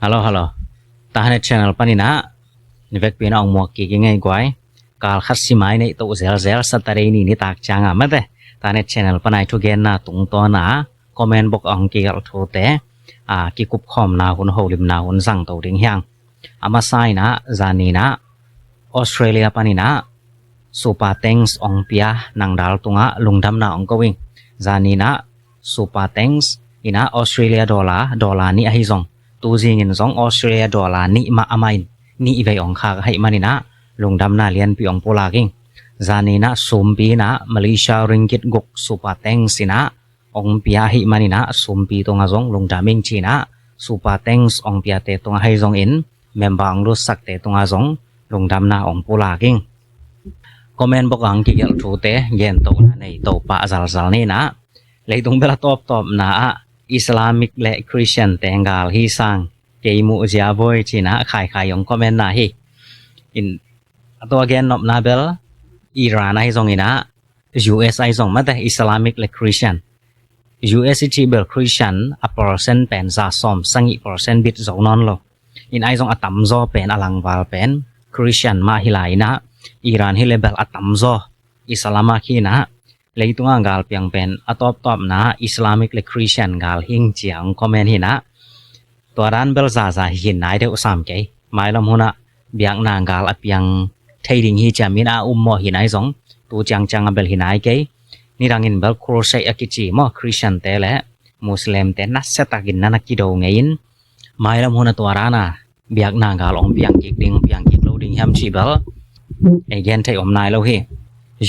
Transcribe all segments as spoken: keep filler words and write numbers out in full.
Hello, hello. Tahanet channel paninah ni vekpi na ong muak kik i ngei guai. Kal khat simai neih toh zelzel Saturday ni nitak cianga mate Tahanet channel panai thugenna tungtawna comment box a ong kigelh thute a kikupkhawmna hun holimna hun zangto ding hiang. A masa inah zaninah Australia paninah Super Thanks ong pia nangdal tungah lungdamna ong ko ing. Zaninah Super Thanks inah Australia dollar dollar nih ahi zong tuzingin zong Australia dollar nih mah amah in nih vei ong khak ahi maninah lungdamna lianpi ong pulak ing. Zaninah sumpi inah Malaysia ringgit guk Super Thanks inah ong pia ahi maninah sumpi tungah zong lungdam ing cinah Super Thanks ong piate tungah ahi zongin member ong lutsakte tungah zong lungdamna ong pulak ing. Comment box a ong kigelh thute gentona nei Topa zalzal ninah leitung bel a tawptawpna ah Islamic le Christian te gal hi sang kei muh zia voi cinah khaikhai ong commentna hi. In a tua gennopna bel Iran ahi zonginah U S ahi zong mate Islamic le Christian. U S i cih bel Christian a percent pen za sawm sangih percent bit zo nawn lo. In ahi zong a tamzaw pen a langval pen Christian mah hi lai inah Iran hi le bel a tamzaw Islam a khi inah leitunga galpiang pen a tawptawpna Islamic le Christian gal hing ciang comment hinah tua dan bel zaza hi hin nai deuh sam kei. Mailam hunah biakna gal a piang thei ding hi ciamin a um maw hi nai zong tu ciangciang a bel hi nai kei. Nidangin bel crusade a kici maw Christian te le Muslim te nasiatakin na na kido ngeiin mailam hunah tua dana biakna gal ong piang kik ding piang kik lo ding hiam cih bel ei gen thei om nai lo hi.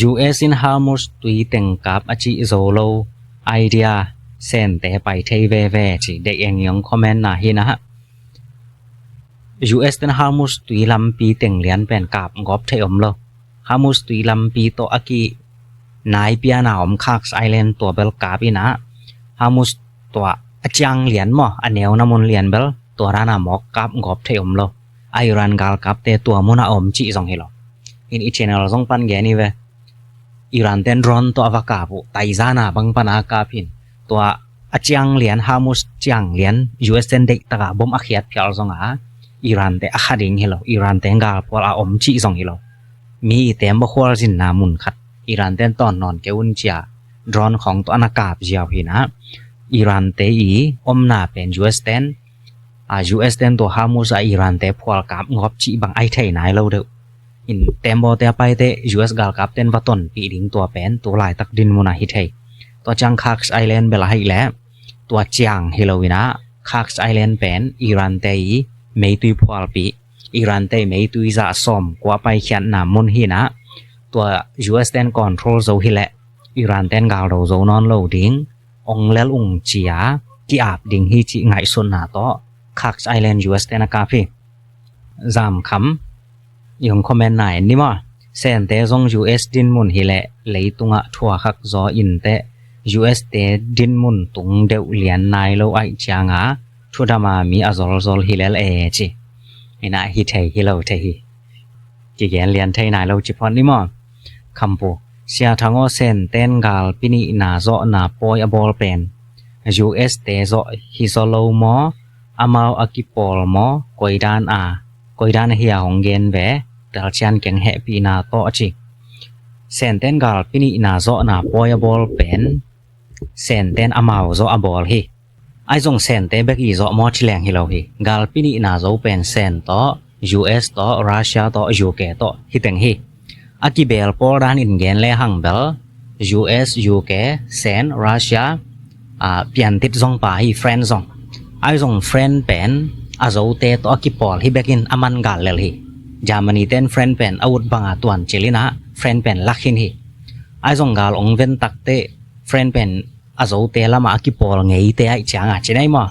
U S in Hormuz tui teng kap a cih zo lo idea Sente pai thei veve ci deih eng i ong commentna hinah U S ten Hormuz tui lampi teng lian pen kap gawp thei om lo. Hormuz tui lampi tawh a ki naipiana om Khax Island tua bel kap inah Hormuz tua a ciang lian maw a neuna mun lian bel tua dana mawk kap gawp thei om lo. A Iran galkapte tua muna om cih zong hi lo. In i channel zong pan gen i ve. Iran ten drone tawh a va kap uh taizana bang pana kap hin tua a ciang lian Hormuz ciang lian U S ten deih taka bom a khiat phial zonga Iran te a kha ding hi lo. Iran te galphual a om cih zong hi lo. Mi i tem bakhual zinna mun khat Iran ten tawn nawn kei un cia drone khawng tawh a na kap ziau hinah Iran te i omna pen U S ten a U S ten tua Hormuz a Iran te phual kap gawp cih bang ai thei nai lo deuh. In tembaw te a paite U S galkap ten va tonpih ding tua pen tu laitak dinmuna hi thei. Tua ciang Khax Island bel a haih leh tua ciang hi lo inah Khax Island pen Iran te i meitui phualpih Iran te i meitui zah sawm kua paikhiatna mun hinah tua U S ten control zo hileh Iran ten galdo zo nawn lo ding ong lel ung cia ki-ap ding hi cih ngaihsutna tawh Khax Island U S ten a kap hi. Zamkham i ong commentna en ni maw? Sente zong U S dinmun hileh leitungah thuakhak zaw inteh U S te dinmun tung deuh lian nai lo aih cianga thudama mi a zolzol hilel e ci. Inah hi thei hi lo thei hi. Kigen lian thei nai lo ci phot ni maw? Khampu Sia Thang aw, Senten galpi nihna zawhna pawi a bawl pen U S te zawh hi zaw lo maw? Amau a kipawl maw? Koidan a koidan ahi a hong gen ve telcian keng hehpihna tawh a ci. Senten galpi nihna zawhna pawi a bawl pen Senten amau zawh a bawl hi. Aizong Sente bek i zawh maw ci leng hi lo hi. Galpi nihna zo pen Sen tawh U S tawh Russia tawh U K tawh hi teng hi. A kibeel pawl dan in gen le hang bel U S, U K, Sen, Russia, a piantit zong pa hi, French zong. Aizong French pen a zote tawh a kipawl hi bekin a man gal lel hi. Germany ten French pen a ut banga tuan cil inah French pen lak hin hi. Aizong gal ong ven takte French pen a zote lamah a kipawl ngeite aih cianga ci nei maw?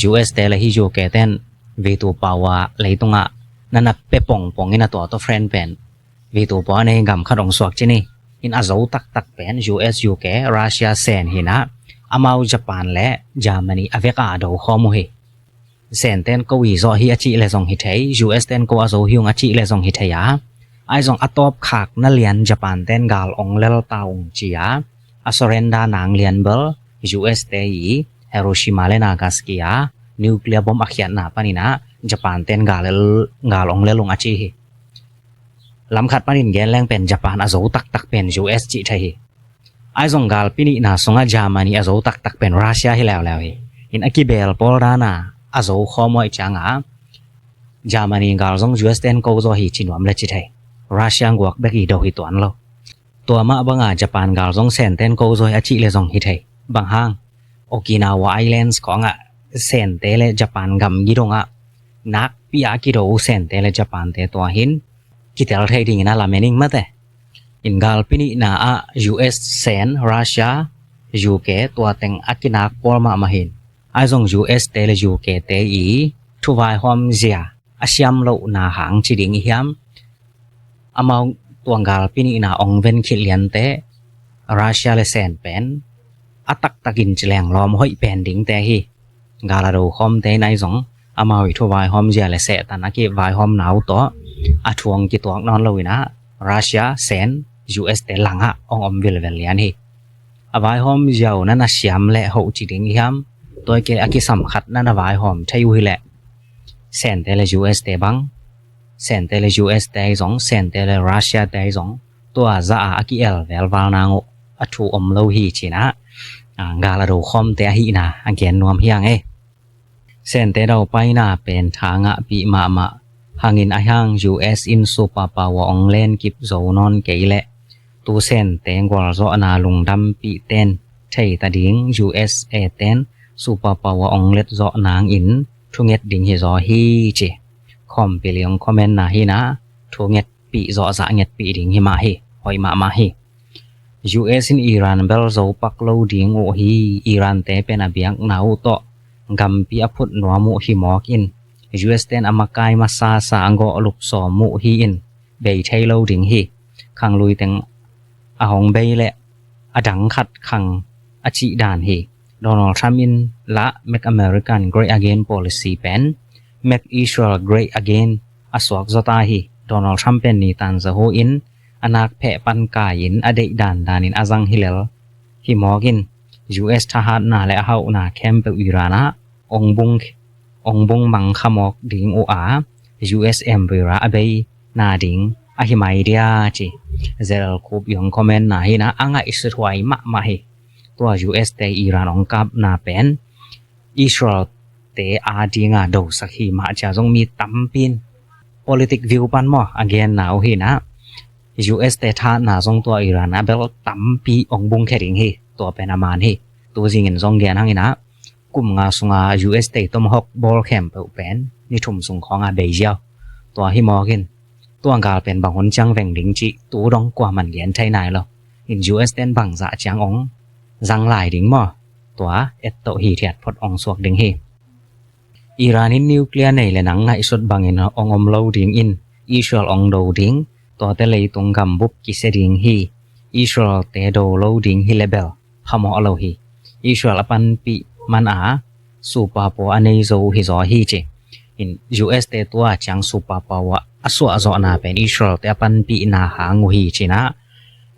U S te le hi U K ten vitu pau a leitungah nana pe pongpong ina tua tawh French pen vitu pau a nei gam khat ong suak ci ni. In a zo taktak pen U S, U K, Russia, Sen hinah amau Japan le Germany a veka a do khawm uh hi. Senten ko i zawh hi a cih le zong hi thei, U S ten ko a zo hi ung a cih le zong hi thei a. Aizong a tawpkhak na lian Japan ten gal ong lel ta ung ci a. A surrender nang lian bel U S te i Hiroshima le Nagasaki a nuclear bomb a khiatna panin ah Japan ten gal, gal ong lel ung a ci hi. Lamkhat panin gen leng pen Japan a zo taktak pen U S cih thei hi. Ahi zong galpi nihna sungah Germany a zo taktak pen Russia hi leuleu hi. In a kibel pawl dana a zo khawm uh ahih ciangah Germany gal zong U S ten ko zaw hi ci nuam le ci thei. Russia guak bek hi, do hi tuan lo. Tua mah banga Japan gal zong Sen ten ko zaw hi a cih le zong hi thei. Bang hang, Okinawa Islands khawngah Sente le Japan gam gidongah nakpi a kido uh Sente le Japante tua hin kitel thei dingin a lamen ing mate. In galpi nihna ah U S Sen, Russia, U K tua teng a kinak pawl mahmah hin. Ahi zong U S te le U K te i thuvaihawm zia a siam lohna hang ci ding i hiam? Amau tua galpi nihna ong ven khit liante Russia le Sen pen a taktakin ci leng lawm hoih pen dingte hi. Gal a do khawmte in ahi zong amau i thuvaihawm zia le sehtan a kivaihawmna uh tawh a thu ong kituak nawn loin ah Russia, Sen, U S te langah ong om vilvel lian hi. A vaihawm zia uh na na siam le hoh ci ding i hiam? Tua i ke a kisam khat na na vaihawm thei uh hileh Sente le U S te bang, Sente le U S te ahi zong, Sente le Russia te ahi zong, tua zah a a ki-el velval nang uh a thu om lo hi ci-in ah, a, gal a do khawmte ahihna a gen nuam hi hang e. Sente daupaina pen tha ngahpih mahmah hangin ahi hang U S in superpower ong len kip zo nawn kei leh tu Sente gualzawhna lungdampihten thei ta ding, U S A ten superpower ong let zawh nangin thunget ding hi zaw hi ci. Khawmpi liang comment na hi-in ah thungetpih zawh zah ngetpih ding hi mah hi. Hoih mahmah hi. U S in Iran bel zo pak lo ding uh hi. Iran te pen a biakna uh tawh gampi a phut nuam uh hi mawk in, U S ten a makai masasa a gawh lup sawm uh hi in, bei thei lo ding hi. Khanglui teng a hong bei leh a dang khat khang a cih dan hi. Donald Trump in lah Make American Great Again policy pen Make Israel Great Again a suak zaw ta hi. Donald Trump pen ni tan zahu in a nak pheh pan kai-in a deih dandanin a zang hi lel hi mawk in, U S thahatna le a hauhna khempeuh Iran ah ong bung, ong bung mang kha mawk ding uh a, U S empire a bei na ding ahi mai dia ci. Zelel Kup i ong comment na hi-in ah a ngaihsut huai mahmah hi. Tua U S te Iran ong kapna pen Israel te a dinga dosak hi mah cia zong mi tampi in politic view pan maw a genna uh hi-in ah, U S te thahatna zong tua Iran a bel tampi ong bungkhia ding hi. Tua pen a man hi. Tu zingin zong gen hang in ah, kum nga sunga U S te Tomahawk bawl khempeuh pen ni thum sung khawnga bei ziau. Tua hi mawk in, tua gal pen bang hun ciang veng ding cih tu dong kuaman gen thei nai lo. In U S ten bangzah ciang ong zang lai ding maw? Tua et toh hithiat phot ong suak ding hi. Iran in nuclear nei le nang ngaihsut bangin ong om lo dingin Israel ong do ding, tuate leitung gambup kisia ding hi. Israel te do lo ding hi le bel phamawh lo hi. Israel a panpih man a superpower a nei zo uh hi zaw hi ci. In U S te tua ciang superpower a suahzawhna pen Israel te a panpihna hang uh hi ci-in ah,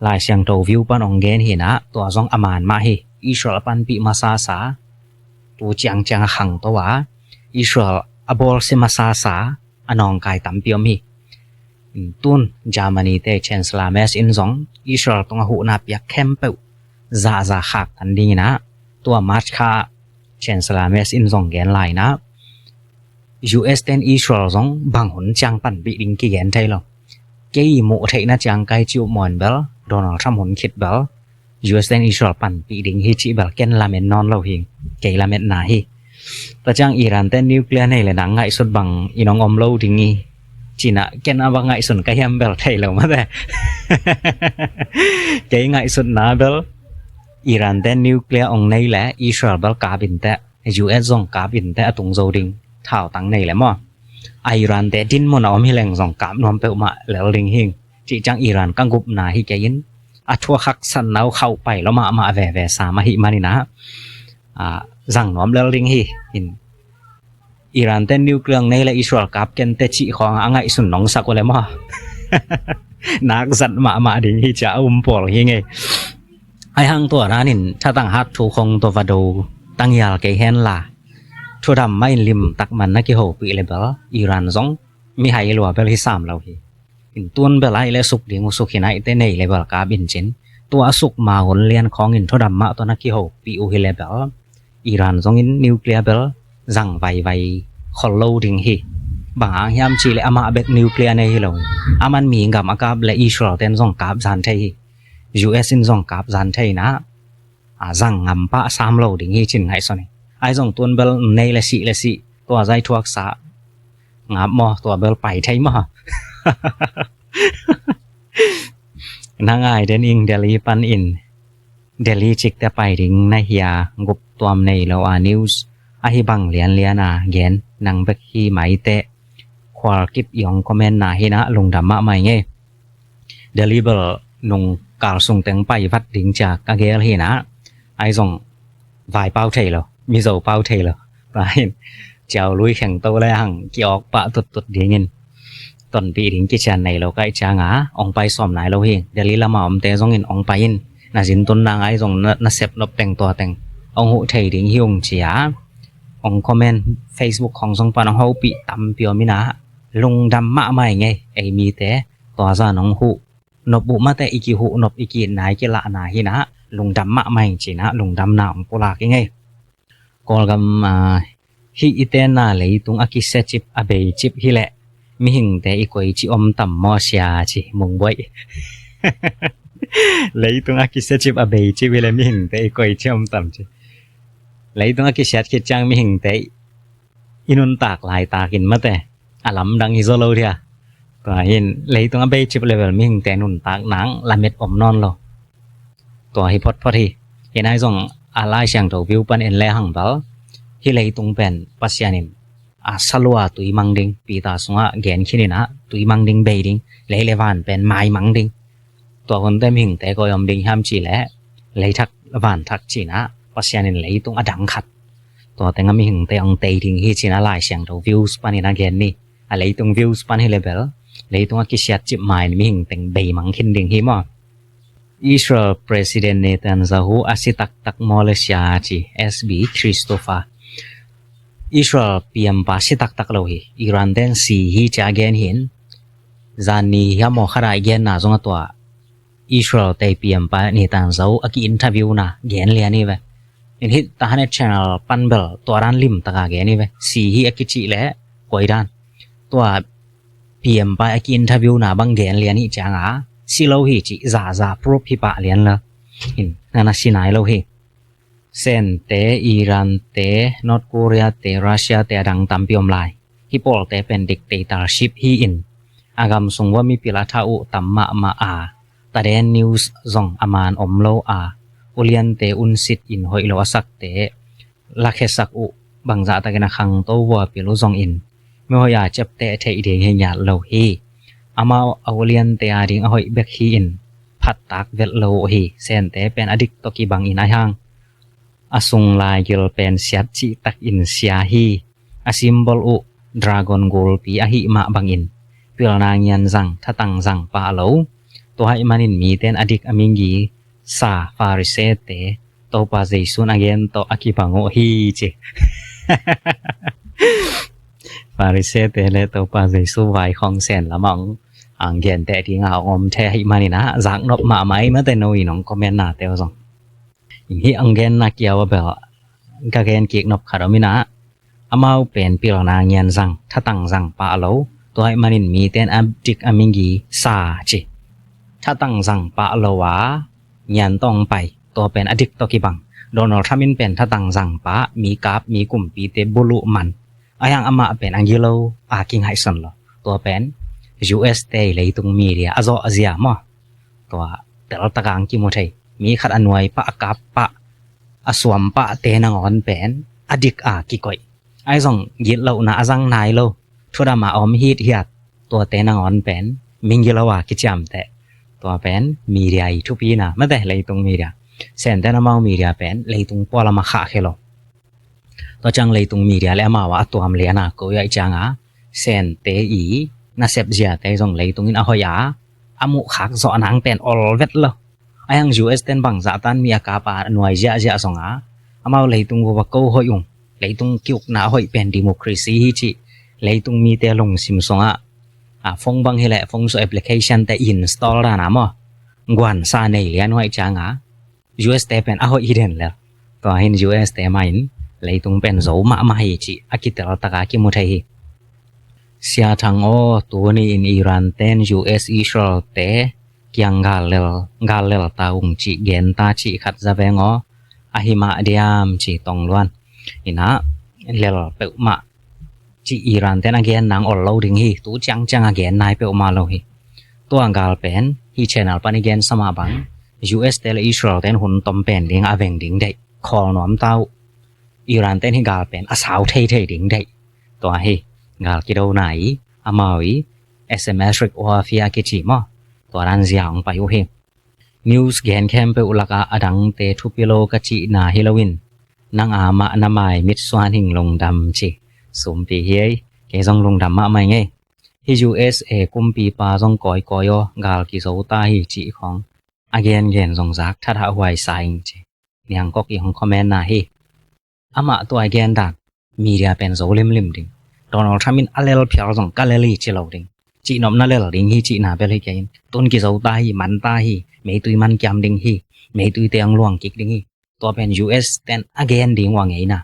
Lai Siangtho view pan ong gen hi-in ah, tua zong a man mah hi. Israel a panpih masasa, tu ciangciang a khangto a, Israel a bawlsia masasa a nawngkai tampi om hi. Tun Germany te Chancellor Merz in zong Israel tungah huhna piak khempeuh zahzah khak tan dingin ah, tua March kha Chancellor Merz in zong gen lai-in ah, U S ten Israel zong bang hun ciang panpih ding kigen thei lo. Kei muh theihna ciang kai ciuh mawn bel, Donald Trump hun khit bel U S ten Israel panpih ding hi cih bel ken lamen nawn lo hi. Kei lametna hi. Tua ciang Iran ten nuclear nei le nang ngaihsut bangin ong om lo ding hi ci-in ah, ken a va ngaihsun ka hiam bel thei lo mate. Kei ngaihsutna bel Iran ten nuclear ong nei le Israel bel kap inteh, U S zong kap inteh a tung zo ding. Thautang nei le maw? A Iran te dinmun a om hi leng zong kap nuam peuhmah lel ding hi. Cih ciang Iran ka gupna hi kei in, a thu a khaksanna uh khauh pai lo mahmah veve sam ahih manin ah, a, zang nuam lel ding hi. In Iran ten nuclear nei le Israel kap kenteh cih khawng a ngaihsun nong sak uh le maw? Nak zat mahmah ding hi cia a um pawl hi ngei. Ahi hang tua danin thatang hat thu khong tua va do tangial kei hen la, thudam mah in limtak man na kihopih le bel Iran zong mihai lua bel hi sam lo hi. In tun bel ai le suk ding uh suk hi naite nei le bel kap in cin. Tua a suk ma hun lian khawngin thudam mah tawh na kihopih uh hi le bel Iran zongin nuclear bel zang vaivai khol lo ding hi. Bang hang hiam cih le amah bek nuclear nei hi lo hi. Aman mi gam a kap le Israel ten zong kap zan thei hi. U S in zong kap zan thei na a zang ngam pah sam lo ding hi cin ngaihsun hi. Ai zong tun bel nei le sih le sih tua zai thuaksa ngap maw tua bel pai thei maw. Na ngai den ing Delhi pan in Delhi cikte pai ding na hia gup tuam nei lo a news ahi bang lianlian a gen nang bek hi maite khual kip i ong comment na hi na lungdam mahmah ing ei. Delhi bel nung kal sung teng pai vat ding cia ka gel hi na ai zong vai pau thei lo Mizo pau thei lo. Tua hin ciau lui kheng to le hang ki awk pah tuttut dingin tonpih ding kician nei lo kaih cianga ong pai sawm nai lo hi. Delhi lama omte zongin ong pai in na zin tun na ngai zong na, na sep nop teng tua teng ong huh thei ding hi ung cia ong comment Facebook khong zong pan ong hopih tampi om ina lungdam mahmah ing ei. Ei mite tua zan ong huh nop uh mate i kihuh nop i ki nai kilahna hi na lungdam mahmah ing ci na lungdamna ong pulak ing ei. Kawlgam ah, hih i tenna leitung a kisia cip a bei cip hileh mihingte i koi ci om tam maw sia ci Mungbuai. Leitung a kisia cip a bei cip hileh mihingte i koi ci om tam ci. Leitung a kisiat khit ciang mihingte i nuntak laitakin mate a lamdang hi zaw lo dia. Tua hin leitung a bei cip level mihingte nuntak nang lamet om nawn lo. Tua hi photphot hi. Hi nai zong a Lai Siangtho view pan en le hang bal hih leitung pen Pasian in a salua tui mang ding Peter sungah gen khin inah tui mang ding bei ding lei le van pen mai mang ding. Tua hunte mihingte koi om ding hiam cih leh lei thak van thak cinah Pasian in leitung a dang khat tua tengah mihingte ong tei ding hi cinah Lai Siangtho views panin a gen ni. A leitung views pan hi le bel leitung a kisiat cip mai in mihing teng bei mang khin ding hi maw? Israel President Netanyahu a si taktak maw le sia ci S B Christopher. Israel P M pa si taktak lo hi. Iran ten si hi cia gen hin. Zan ni hiam maw khat a i genna zong a tua Israel te P M pa Netanyahu a ki interview na gen lian hi ve. In hih Tahanet channel pan bel tua dan lim taka gen hi ve. Si hi a kicih le koi dan. Tua P M pa a ki interview na bang gen lian hi cianga si lo hi cih zaza proof hi pah lian la. In nana si nai lo hi. Sente, Iran te, North Korea te, Russia te a dang tampi om lai. Hih pawlte pen dictatorship hi in a gam sung va mipil a tha uh tam mahmah a. Taden news zong a man om lo a. Uliante unsit in hoih lo a sakte lakhesak uh bangzahtakin a khangto vua pil uh zongin mihoih a ciapteh theih ding hi ngiat lo hi. Amau a uliante a ding a hoih bek hi in phattak velh lo uh hi. Sente pen a dik tawh kibangin a hiang a sung laigil pen siat cihtakin sia hi. A symbol uh dragon gulpi ahih mah bangin pilna ngian zang thatang zang pah lo. Tua haih manin miten a dik a migi sa Farisee te Topa Jesu'n a gen tawh a kibang uh hi ci. Farisee te le Topa Jesu vai khong sen lamah ang gen teh dinga ong om the haih manin ah zaknop mahmah i mate no in ong comment na teu zong. Hih ang genna kiau a bel ka gen kik nop khat om inah amau pen pilna ngian zang thatang zang pah lo. Tua haih manin miten a dik a migi sa ci thatang zang pah lo a ngian tawng pai. Tua pen a dik tawh kibang. Donald Trump in pen thatang zang pah mi kap mi kumpite buluh man a hiang amah pen a gilo a kingaihson lo. Tua pen U S te leitung media a zawh a zia maw? Tua teltaka ang kimu thei mi khat a nuai pah a kap pah a suam pah te nangawn pen a dik a kikoih. Ai zong gitlohna a zang nai lo thudam a om hithiat tuate nangawn pen mingilo a kiciamteh. Tua pen media i thupina mate leitung media. Sente namau media pen leitung pualam a khahkhia lo. Tua ciang leitung media le amau a tuam liana ko ia i cianga Sente i nasep ziate zong leitung in a hoih a a muh khak zawh nang pen ol vet lo. A hiang U S ten bangzah tan mi a kap a nuai ziahziah zonga amau leitung vova ko hoih ung. Leitung kiukna a hoih pen democracy hi cih leitung mite lungsim sungah, a, phone bang hileh phone sung application te install dan a maw, guansa nei lian uh ahih cianga U S te pen a hoih hi den lel. Tua hin U S te mah in leitung pen zo mahmah hi cih a kitel taka kimu thei hi. Sia Thang aw, tuni in Iran ten U S Israel te kiang gal lel, gal lel ta ung cih gen ta cih khat za veng aw. Ahi mah diam ci Tong Luan. Ina lel peuhmah ci Iran ten a gen nang ol lo ding hi. Tu ciangciang a gen nai peuhmah lo hi. Tua gal pen hi channel pan i gen sa mah bang U S te le Israel ten hun tom pen ding a veng ding deih khawl nuam ta uh. Iran ten hi gal pen a sau theithei ding deih. Tua hi gal kidona i amau i S M S rik uafia kici maw, tua dan zia hong pai uh hi. News gen khempeuh lakah a dangte thupi lo ka cihna hi loin nang a mah na mai mit suan hing lungdam ci. Sumpi hi ei, kei zong lungdam mahmah ing ei. Hi U S A kumpipa zong kawikawi aw, gal kizo ta hi cih khong a gengen zong zak thathah huai sa ing ci. Niang Kok i hong comment na hi. Amah tua a gen dan media pen zo limlim ding. Donald Trump in a lel phial zong ka lel hi ci lo ding. Cihnopna lel ding hi cihna bel hi kei in. Tun kizo ta hi, man ta hi, meitui man kiam ding hi, meitui te hong luang kik ding hi. Tua pen U S ten a gen ding uh a ngeina.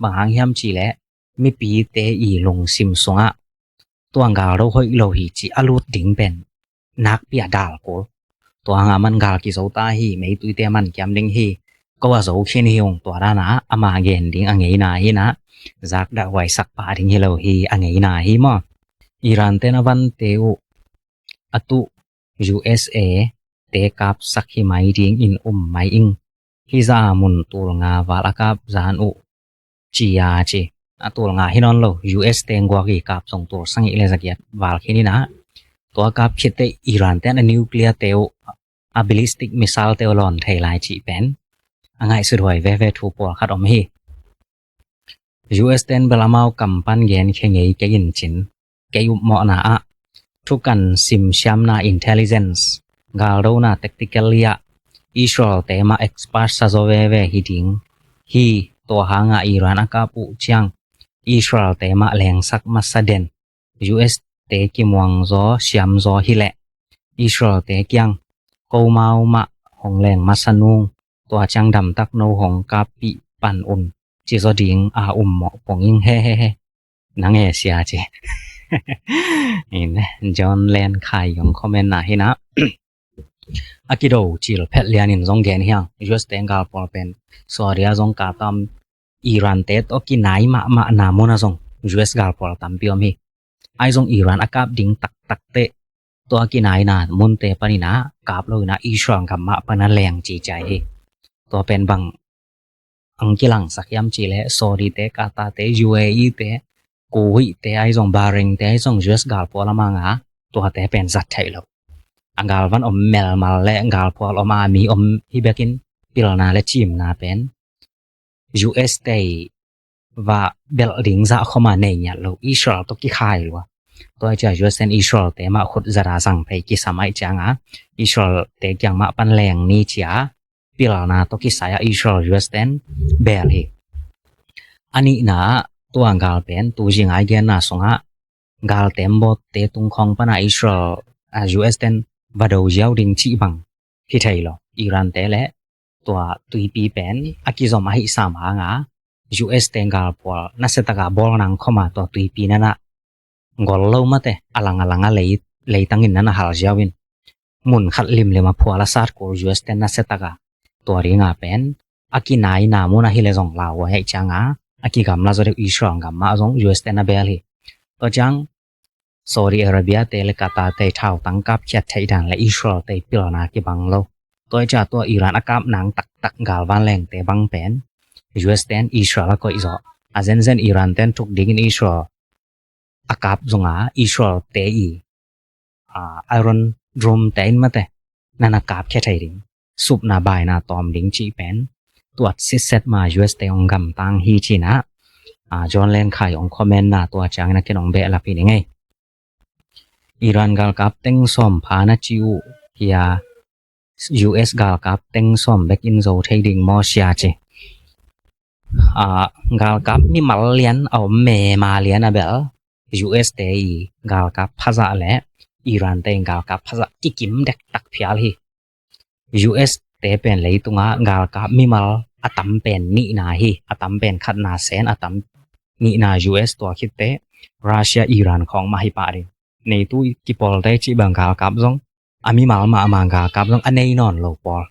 Bang hang hiam cih leh mipite i lungsim sungah tua gal do hoih lo hi cih a lut ding pen nakpi a dal kul. Tua hanga man gal kizo ta hi, meituite man kiam ding hi, ko a zo khin hi ung, tua dana ama gen ding a ngeina hi na. Zak dah huaisak pah ding hi lo hi a ngeina hi maw. Iran ten a vante uh a tuh U S A te kapsak hi mai ding in um mai ing. Hi za a mun tul nga val a kap zan uh ci a ci. A tul nga hi nawn lo, U S te guak i kap zong tul sangih le zagiat val khin ina. Tua kap khit teh Iran ten a nuclear te uh, a ballistic missile te uh lawn thei lai cih pen a ngaihsut huai veve thu pawlkhat om hi. U S ten bel amau kam pan gen khe ngei kei in cin, kei upmawhna ah thukan simsiamna intelligence, galdona tactical ah Israel te mah expert sa zaw veve hi ding hi. Tua hanga Iran a kap uh ciang Israel te mah lengsak masa den, U S te kimuang zaw siam zaw hileh Israel te kiang ko mau mah hong leng masa nung, tua ciang damtak no hong kappih pan un ci zaw ding a ummawh pong ing he he he. Nang e sia ci. In John Len Khai hong comment na hi na. A kido cil phet lian in zong gen hiang, U S te galpawl pen Saudi a zong ka tam, Iran te tawh kinai mahmahna mun a zong U S galpawl tampi om hi. Ai zong Iran a kap ding taktak teh tua kinaina munte panina kap lo ina Israel gam mah pana leng ci ciai hi. Tua pen bang ang kilangsak hiam cih leh Saudi te, Qatar te, U A E te, Kuwait te ai zong, Bahrain te ai zong U S galpawl a manga tuate pen zat theih lo. A galvan om melmal le galpawl om a mi om hi bekin pilna le cimna pen U S te va belh ding zah khoma nei ngiat lo, Israel tawh kikhai lua. Tua cia U S ten Israel te mah khut zara zang phei kisam ai cianga Israel te kiang mah pan leng ni cia pilna tawh kisai a Israel U S ten bel hi. A nihna tua gal pen tu zingai genna sungah gal tembawtte tungkhawng pana Israel, a, U S ten va do ziau ding cih bang hi thei lo. Iran te le tua tuipi pen a kizom ahi sam hanga U S te galpawl nasetaka bawl nang khoma tua tuipi nana gol lo mate, a lang a lang a lei, leitangin nana hal ziau in mun khat limlim a phual a sat kul U S ten nasetaka tua dinga pen a kinaina mun ahi le zong lau a hei cianga a kigamla zaw deuh Israel gam mah zong U S ten a bel hi. Tua ciang Saudi Arabia te le Qatar te thau tang kap khiat theih dan le Israel te pilna kibang lo. Tua cia tua Iran a kap nang taktak galvan lengte bang pen U S ten Israel a koih zaw. A zenzen Iran ten thuk dingin Israel a kap zonga Israel te i, a, Iron Dome te in mate nana kap khia thei ding, supna baina tawm ding cih pen tuat sitset ma U S te ong gamtang hi cina, a, John Len Khai ong comment na tua ciangin a ken ong behlap hi ding ei. Iran galkap teng sawm pha na ci uh hia, U S galkap teng sawm bekin zo thei ding maw sia ci. a, galkap mimal lian a om mema lian a bel U S te i galkap phazah le Iran te i galkap phazah kikim dektak phial hi. U S te pen leitungah galkap mimal a tam pen nihna hi, a tam pen khatna sen, a tam nihna U S, tua khitte Russia, Iran khawng mah hi pah ding. NATO i kipawlte cih bang galkap zong a mimal mahmah galkap zong a nei nawn lo pawl,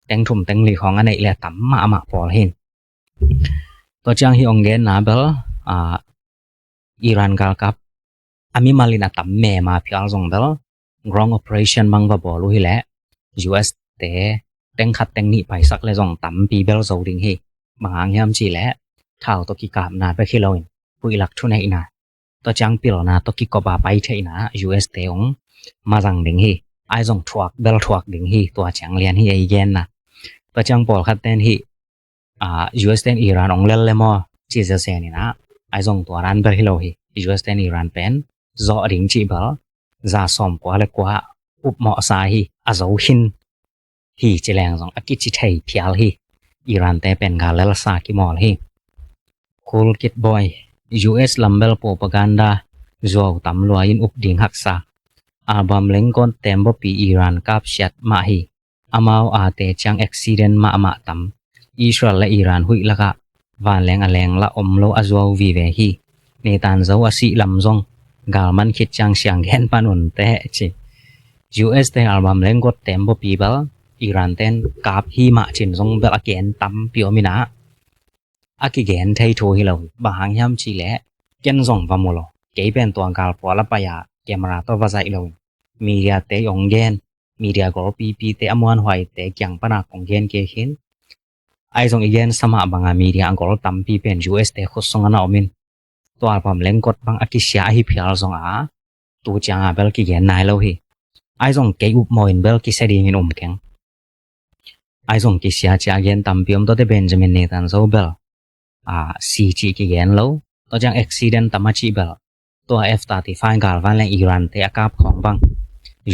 teng thum teng li khawng a neih le a tam mahmah pawl hin. Tua ciang hi ong genna bel, a, Iran galkap a mimal in a tam mema phial zong bel ground operation bang va bawl uh hileh U S te teng khat teng nih paisak le zong tampi bel zo ding hi. Bang hang hiam cih leh thau tawh kikapna bek hi loin huih lak thuneihna, tua ciang pilna tawh kikop a pai theihna U S te ong mazang ding hi. Ai zong thuak bel thuak ding hi, tua ciang lian hi ei genna. Tua ciang pawlkhat ten hi, a, U S ten Iran ong lel le maw ci zezen in ah, ai zong tua dan bel hi lo hi. U S ten Iran pen zawh ding cih bel za sawm kua le kua upmawhsa hi, a zo khin hi ci leng zong a kici thei phial hi. Iran te pen gal lelsa kimawl hi. Cool Kid Boy, U S lam bel propaganda zuau tam lua in up ding haksa. Album lengkon tembaw pi Iran kapsiat mah hi. Amau a te ciang accident mahmah tam. Israel le Iran huih lakah vanleng a leng lah om lo a zuau vive hi. Netan zo a sih lam zong galman khit ciang siang gen pan un teh ci. U S te album lengkot tembaw pi bel Iran ten kap hi mah cin zong bel a gen tampi om in ah, a kigen thei thu hi lo hi. Bang hang hiam cih leh ken zong va mu lo. Kei pen tua galpawl a pai a camera tawh va zaih lo hi. Media te i ong gen, media golpipi te a muanhuai te kiang pana kong gen kei khin. Ai zong i gen sa mah banga media a gol tampi pen U S te khut sung a na om in, tua album lengkot bang a kisia ahi phial zong a, tu ciang a bel kigen nai lo hi. Ai zong kei upmawh in bel kisia dingin um keng. Ai zong kisia cia gen tampi om, tuate Benjamin Netanyahu bel, a, si cih kigen lo. Tua ciang accident tam a cih bel, tua F thirty-five galvan leng Iran te a kap khawng bang,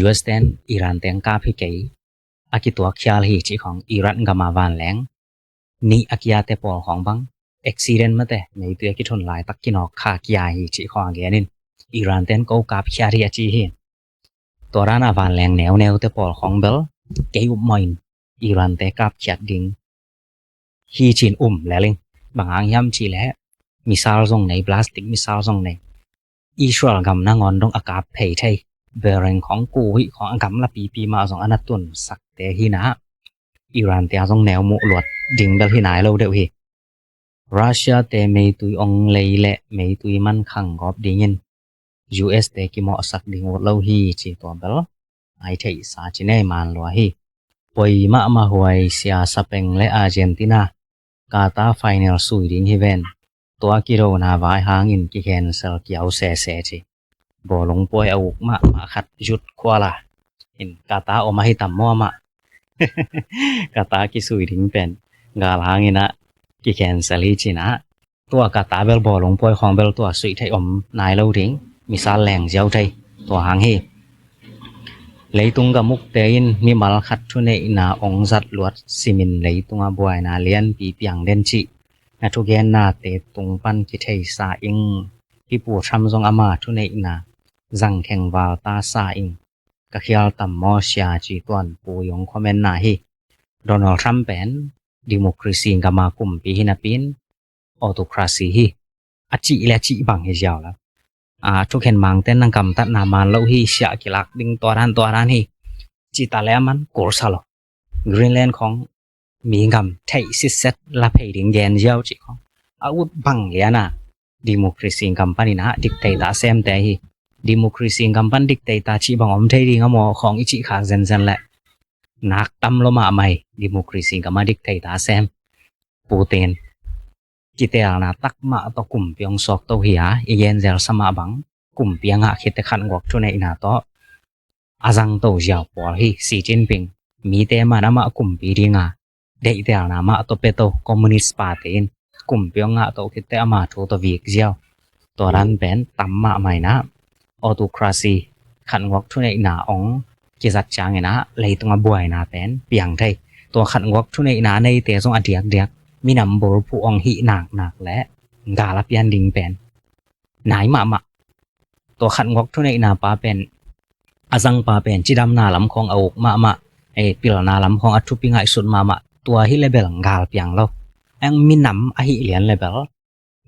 U S ten Iran te ang kap hi kei, a kituak khial hi cih khawng, Iran gama vanleng nih a kia te pawl khawng bang accident mate, meitui a kithun laitak kinawk kha kia hi cih khawng a genin, Iran ten ko kap khiat hi a ci hi. Tua dan a vanleng neuneu te pawl khawng bel kei upmawh in Iran te kap khiat ding hi cin um leling. Bang hang hiam cih leh missile zong nei, ballistic missile zong nei. Israel gam nangawn dong a kap phei thei. Bahrain khawng, Kuwait khawng a gamla pipi mah zong a na tunsakte hi na. Iran te a zong neu muh luat ding bel hi nai lo deuh hi. Russia te meitui ong lei leh meitui man khang gawp dingin U S te kimawhsak ding ut lo hi ci tua bel ai theihsa ci nei man lua hi. Poi mahmah huai sia, Spain le Argentina Qatar final sui ding hi ven. Tua kidona vai hangin kicancel kiau sese ci. Bawlung puai a uk mahmah khat, Jude Kuala in Qatar om ahi tam maw mah. Qatar kisui ding pen gal hangin ah kicancel hi cin ah, tua Qatar bel bawlung puai khawng bel tua suih thei om nai lo ding, missile leng ziau thei, tua hang hi. Leitung gamukte in mimal khat thuneihna ong zat luat simin leitunga buaina lianpi piang den cih na thugennate tung pan kitheisa ing. Hih Pu Trump zong ama thuneihna zangkheng val ta sa ing. Ka khial tam maw sia ci tuan Pu i ong comment na hi. Donald Trump pen democracy gama kumpi hi napi in autocracy hi, a cih le a cih bang hi ziau la. A, thukhen mangten na gamtatna man lo hi, siah kilak ding tua dan tua dan hi, ci ta le a man kul sa lo. Greenland khawng mi gam theih sitset la phei ding gen ziau cih khawng a ut bang lian a, democracy gam panin ah dictator semte hi. Democracy gam pan dictator cih bang om thei ding a maw khawng i cih khak zenzen leh nak tam lo mahmah hi. Democracy gam a dictator sem Putin kitelna tak mah tawh kumpi ong suak to hi a, i gen zel sa mah bang kumpi a ngah khit teh khatguak thuneihna tawh a zang to ziau pawl hi. Xi Jinping mite man amah kumpi dinga deihtelna mah tawh pia to, Communist Party in kumpi ong ngah to khit teh ama thu tawh vik ziau. Tua dan pen tam mahmah in ah, autocracy khatguak thuneihna ong kizat ciangin ah leitung a buaina pen piang thei. Tua khatguak thuneihna neite zong a diakdiak minam bulphuh hong hih naknak le gal a pian ding pen nai mahmah. Tua khat ngawk thuneihna pa pen, a zang pa pen cidamna lam khawng a uk mahmah, eh, pilna lam khawng a thupi ngaihsut mahmah. Tua hi le bel gal piang lo. Eng minam a hih lian le bel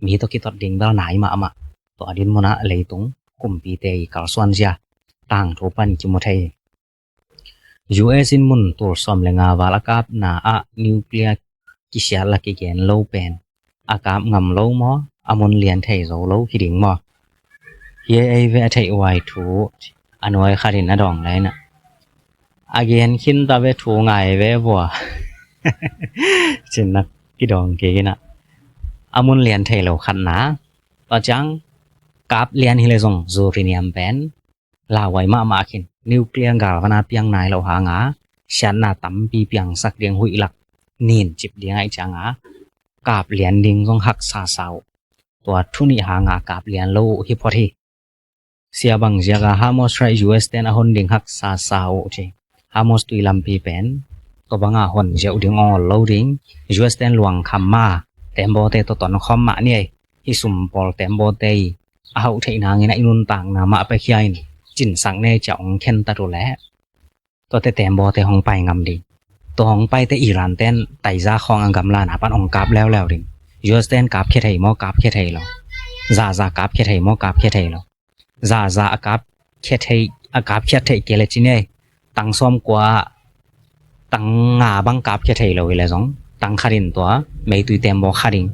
mi tawh kitot ding bel nai mahmah. Tua dinmun ah leitung kumpite i kalsuan zia tangthu pan kimu thei. U S in mun tul sawm le nga val a kapna ah nuclear kisiat la kigen lo pen a kap ngam lo maw, a mun lian thei zo lo hi ding maw? Hi ei ve a theih huai thu a nuai khat in a dawng lai na. A gen khin ta ve thu ngai ve vua. Cin nak kidawng kik in a, a mun lian thei lo khat na. Tua ciang kap lian hi le zong uranium pen lauhuai mahmah khin, nuclear galvana piang nai lo hanga siatna tampi piangsak ding, huih lak nin cip ding ahih cianga kap lian ding zong haksa sa uh. Tua thu nih hanga kap lian lo uh hi phot hi. Sia bang ziaka Hormuz Strait U S ten a hon ding haksa sa uh ci. Hormuz tui lampi pen tua banga hon ziau ding ong ol lo ding. U S ten luang kham ma, tembawte tawh ton khawm mah ni ei. Hi sum pawl tembawte i a hauh theih nangin a i nuntakna mah pekhia in cinsak ne cia ong khen ta tu leh tuate tembawte hong pai ngam ding. Tua hong paite Iran ten taiza khawng a gamlana pan hong kap leuleu ding. U S ten kap khia thei maw, kap khia thei lo? Zaza kap khia thei maw, kap khia thei lo? Zaza a kap khia thei, a kap khia thei kei le ci nei. Tang sawm kua, tang nga bang kap khia thei lo hi le zong tang khat in tua meitui tembaw kha ding.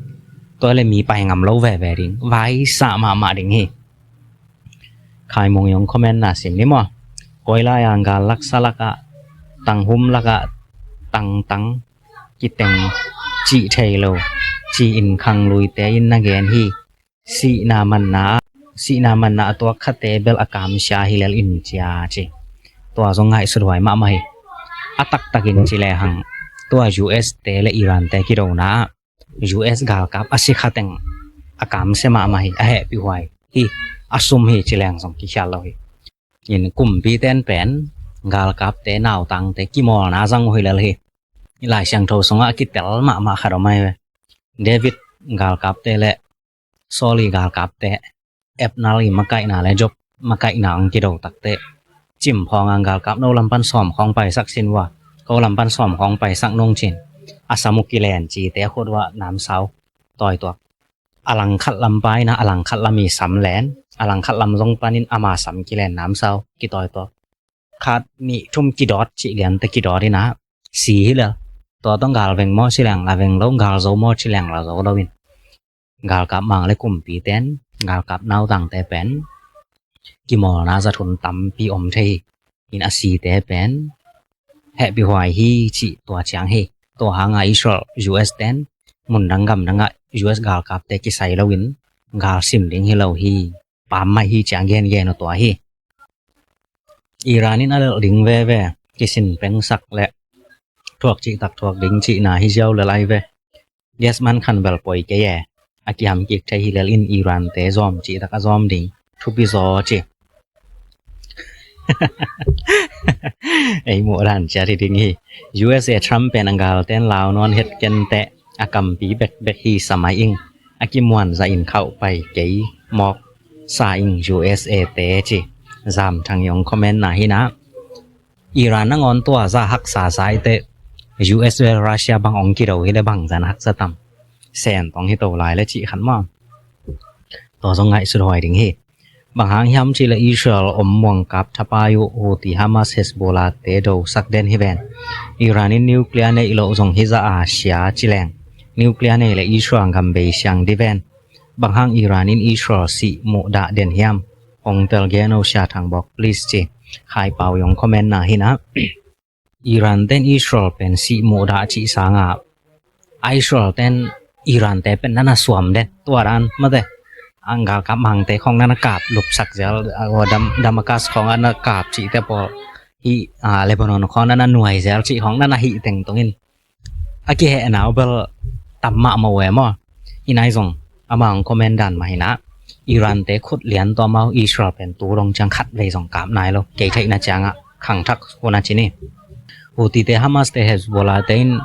Tua le mi pai ngam lo veve ding, vaisa mahmah ding hi. Khai Mung Yong comment na sim ni maw? Koi lai ang gal laksa lakah, tang hum lakah, tang tang kiteng cih thei lo ci in khang luite in na gen hi. Sihna manna, sihna manna a tuak khate bel a kamsia hi lel in cia ci. Tua zong ngaihsut huai mahmah hi. A taktakin ci lehang tua U S te le Iran te kidona U S galkap a si khateng a kamsia mahmah hi, a hehpih huai hi. A sum hi ci leng zong kikhial lo hi. In kumpi ten pen galkapte nautangte kimawlna zang uh hi lel hi. Lai Siangtho sungah a kitel mahmah khat om ahi ve. David galkapte le Saul i galkapte, Abner i makaihna le Joab makaihna ang kido takte, cimphawng ang galkap no lampan sawm khawng paisak sin vua, ko lampan sawm khawng paisak nung cin, a sam uh kilen cite a khut vua namsau tawi tuak. A langkhat lam paina, a langkhat lam i sam len, a langkhat lam zong panin ama sam kilen namsau kitawi tuak. Khat nih thum kidawt cih liante kidawt ina si hi lel. Tua tawh gal veng maw ci leng la veng lo, gal zo maw ci leng la zo lo in. Galkap mang le kumpi ten, galkap nautangte pen kimawlna zat hun tampi om thei hi. In a site pen hehpih huai hi cih tua ciang hi. Tua hanga Israel U S ten mundang gamdangah U S galkapte kisai loin gal sim ding hi lo hi. Pam mai hi ciang gengen uh tua hi. Iran in a lelh ding veve, kisin pengsak le thuak cihtak thuak ding cihna hi ziau le lai ve. Gas man khan bel poi kei e. A kiham kik thei hi lel in Iran te zawm cihtak a zawm ding thupi zaw ci. Ei muh dan ciat hi ding hi. U S A Trump pen a galten lau nawn het kenteh a kampi bekbek hi sa mai ing. A kimuan zahin khauh pai kei mawk sa ing U S A te ci. Zam Thang Yong comment na hi na. Iran nangawn tua za haksa sa ite U S le Russia bang ong kido hi le bang zan haksa tam. Sen tong hi to lai le cih khan maw? Tua zong ngaihsut huai ding hi. Bang hang hiam cih le Israel om muangkap thapai uh Houthi Hamas Hezbollah te do sak den hi ven. Iran in nuclear neih loh zong hi za a sia ci leng nuclear nei le Israel gam bei siang di ven. Bang hang Iran in Israel sih muh dah den hiam? Hong tel gen o sia Thang Bawk please ci. Khai Pau Yong comment na hi na. Iran ten Israel pen sih muh dah cih sanga a Israel ten Iran te pen nana suam den tua dan mate. Ang galkap mangte khong nana kap lupsak zel, a, Dam-, Damascus khong ana kap cihte pawl hi, a, Lebanon khong nana nuai zel cih khong nana hih tengtungin a kihehna uh bel tam mahmah uh e maw? Hi nai zong amah hong comment dan mah hi na. Iran te khut lian tua mau Israel pen tu dong ciang khat vei zong kap nai lo. Kei theihna ciangah khangthak hun a ci ni. Houthi te, Hamas te, Hezbollah te in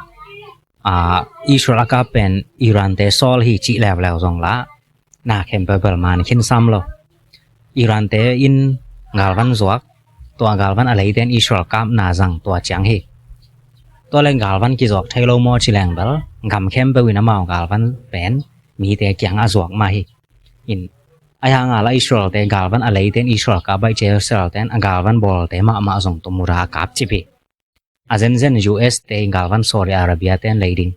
Israel a kap pen Iran te sawl hi cih leuleu zong la na khempeuh bel man khin sam lo. Iran te in galvan zuak, tua galvan a leite in Israel kapna zang tua ciang hi. Tua leng galvan kizuak thei lo maw ci leng bel gam khempeuh in amau galvan pen mite kiang a zuak mah hi. In a hang a la Israel te galvan a leite in Israel kap baih cia Israel ten a galvan bawlte mahmah zong tua muda a kap cip hi. A zenzen U S te galvan Saudi Arabia ten lei ding.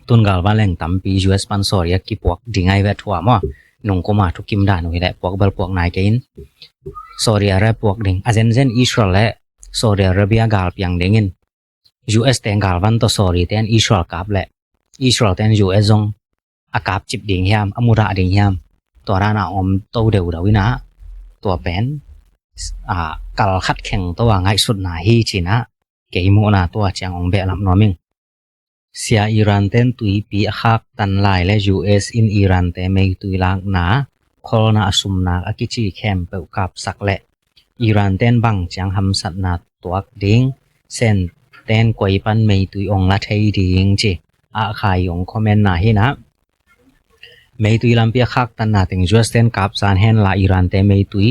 Tun galvan leng tampi U S pan Saudi a kipuak ding ai ve thua maw. Nungkuma thukim dan uh hi leh puak bel puak nai kei in Saudi Arabia puak ding. A zenzen Israel le Saudi Arabia gal piang dingin U S te galvan tawh Saudi ten Israel kap leh Israel ten U S zong a kap cip ding hiam, a mudah ding hiam, tua dan a om to deuhdeuh inah tua pen kal khat kheng to a ngaihsutna hi cinah kei muhna tua ciang ong behlap nuam ing. Sia Iran ten tuipi a khaktan lai le U S in Iran te meitui lakna kholna a sumnak a kici khempeuh kapsak leh Iran ten bang ciang hamsatna tuak ding, Sen ten koi pan meitui ong la thei ding ci a khai ong comment na hinah. Meitui lampi a khaktanna teng U S ten kapzan henla Iran te meitui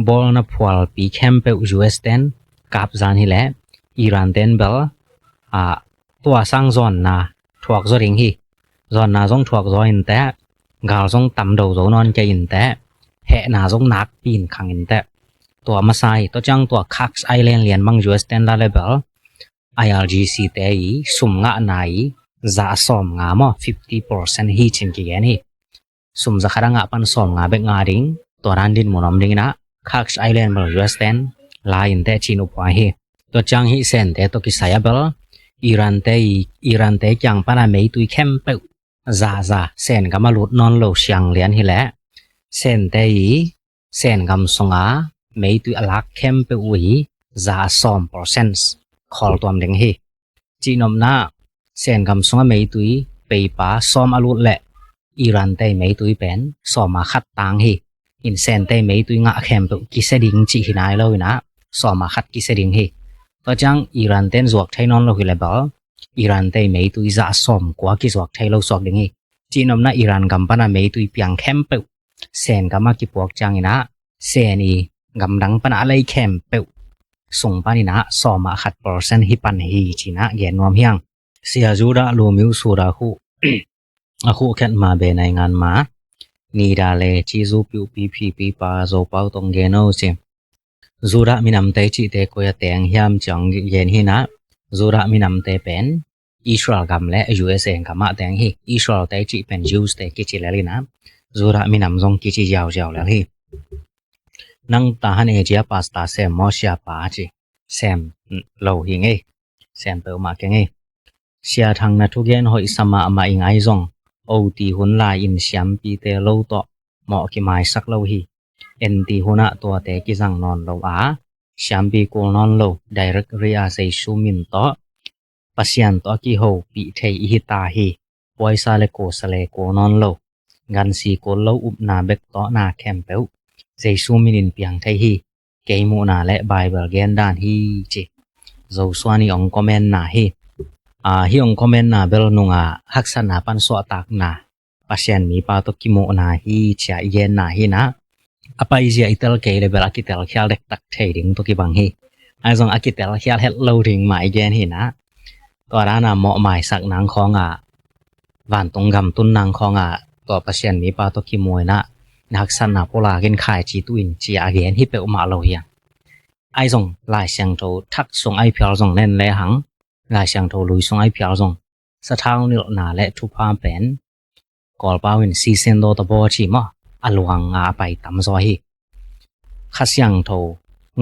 bawlna phualpi khempeuh U S ten kapzan hileh Iran ten bel a tua sang zawnna thuak zaw ding hi. Zawnna zong thuak zaw inteh, gal zong tamdo zo nawn kei inteh, hehna zong nakpi in khang inteh. Tua masa hi. Tua ciang tua Kursk Island lian bang U S ten la le bel I R G C te i sum ngahna i za sawm nga maw, fifty percent hi cin kigen hi. Sum za khat a ngah pan sawm nga bek nga ding, tua dan din mun om ding inah Kursk Island bel U S ten la inteh cin uphuai hi. Tua ciang hi Sente tawh kisai a bel Iran te i Iran te kiang pana meitui khempeuh za za Sen gam a lut nawn lo siang lian hileh Sente i Sen gam sunga meitui a lak khempeuh uh i za sawm percent khawl tuam ding hi. Cihnopna Sen gam sunga meitui peipa sawm a lut leh Iran te meitui pen sawm a khat tang hi. In Sente meitui ngah khempeuh kisia ding cih hi nai lo inah sawm a khat kisia ding hi. Tua ciang Iran ten zuak thei nawn lo hi le bel Iran te meitui za sawm kua kizuak thei lo suak ding hi. Cihnopna Iran gam pana meitui piang khempeuh Sen gam a kipuak ciang inah Sen i gamdang pana a lei khempeuh sung pan inah sawm a khat percent hi pan hi cinah gen nuam hiang. Sia Judah lumiu suda khuh a khuh khet ma be naingan ma nida le ci zu piuh pi phi pi pa zo pau tong gen o ci. Judah minamte cihte koi a teng hiam ciang gen hinah Judah minamte pen Israel gam le U S A gam ah teng hi. Israel te cih pen Jews te kici lel inah Judah minam zong kici ziauziau lel hi. Nang tahan e cia pasta sem maw sia pa ci. Sem lo hi ngei. Sem peuhmah kei ngei. Sia Thang na thugen hoih sa mahmah ing ai zong oti hun lai in siampite lo tawh mawh kimaisak lo hi. Enti hunah tuate kizang nawn lo a siampi kul nawn lo directory a Jesu min tawh Pasian tawh a kihopih thei i hi ta hi. Puaisa le kuasa le kul nawn lo gansi kul lo upna bek tawh na khempeuh Jesu minin piang thei hi. Kei muhna le Bible gen dan hi ci. Joshua ni ong comment na hi. Hi ong comment na bel nunga haksatna pan suahtakna Pasian mipa tawh kimuhna hi cia i genna hinah. A paizia i tel kei le bel a kitelkhial dektak thei ding tawh kibang hi. Ai zong a kitelkhial het lo ding mah i gen hinah. Tua dana mawhmaisak nang khawnga vantung gamtun nang khawnga tua Pasian mipa tawh kimuh inah na haksatna pulak in khaici tuin cia a gen hi peuhmah lo hiang. Ai zong Lai Siangtho thak sung ai phial zong nen le hang Lai Siangtho lui sung ai phial zong sathau nilhna le thupha pen Kawlpau in sisen dawtabaw ci maw a luanga a pai tamzaw hi. Kha Siangtho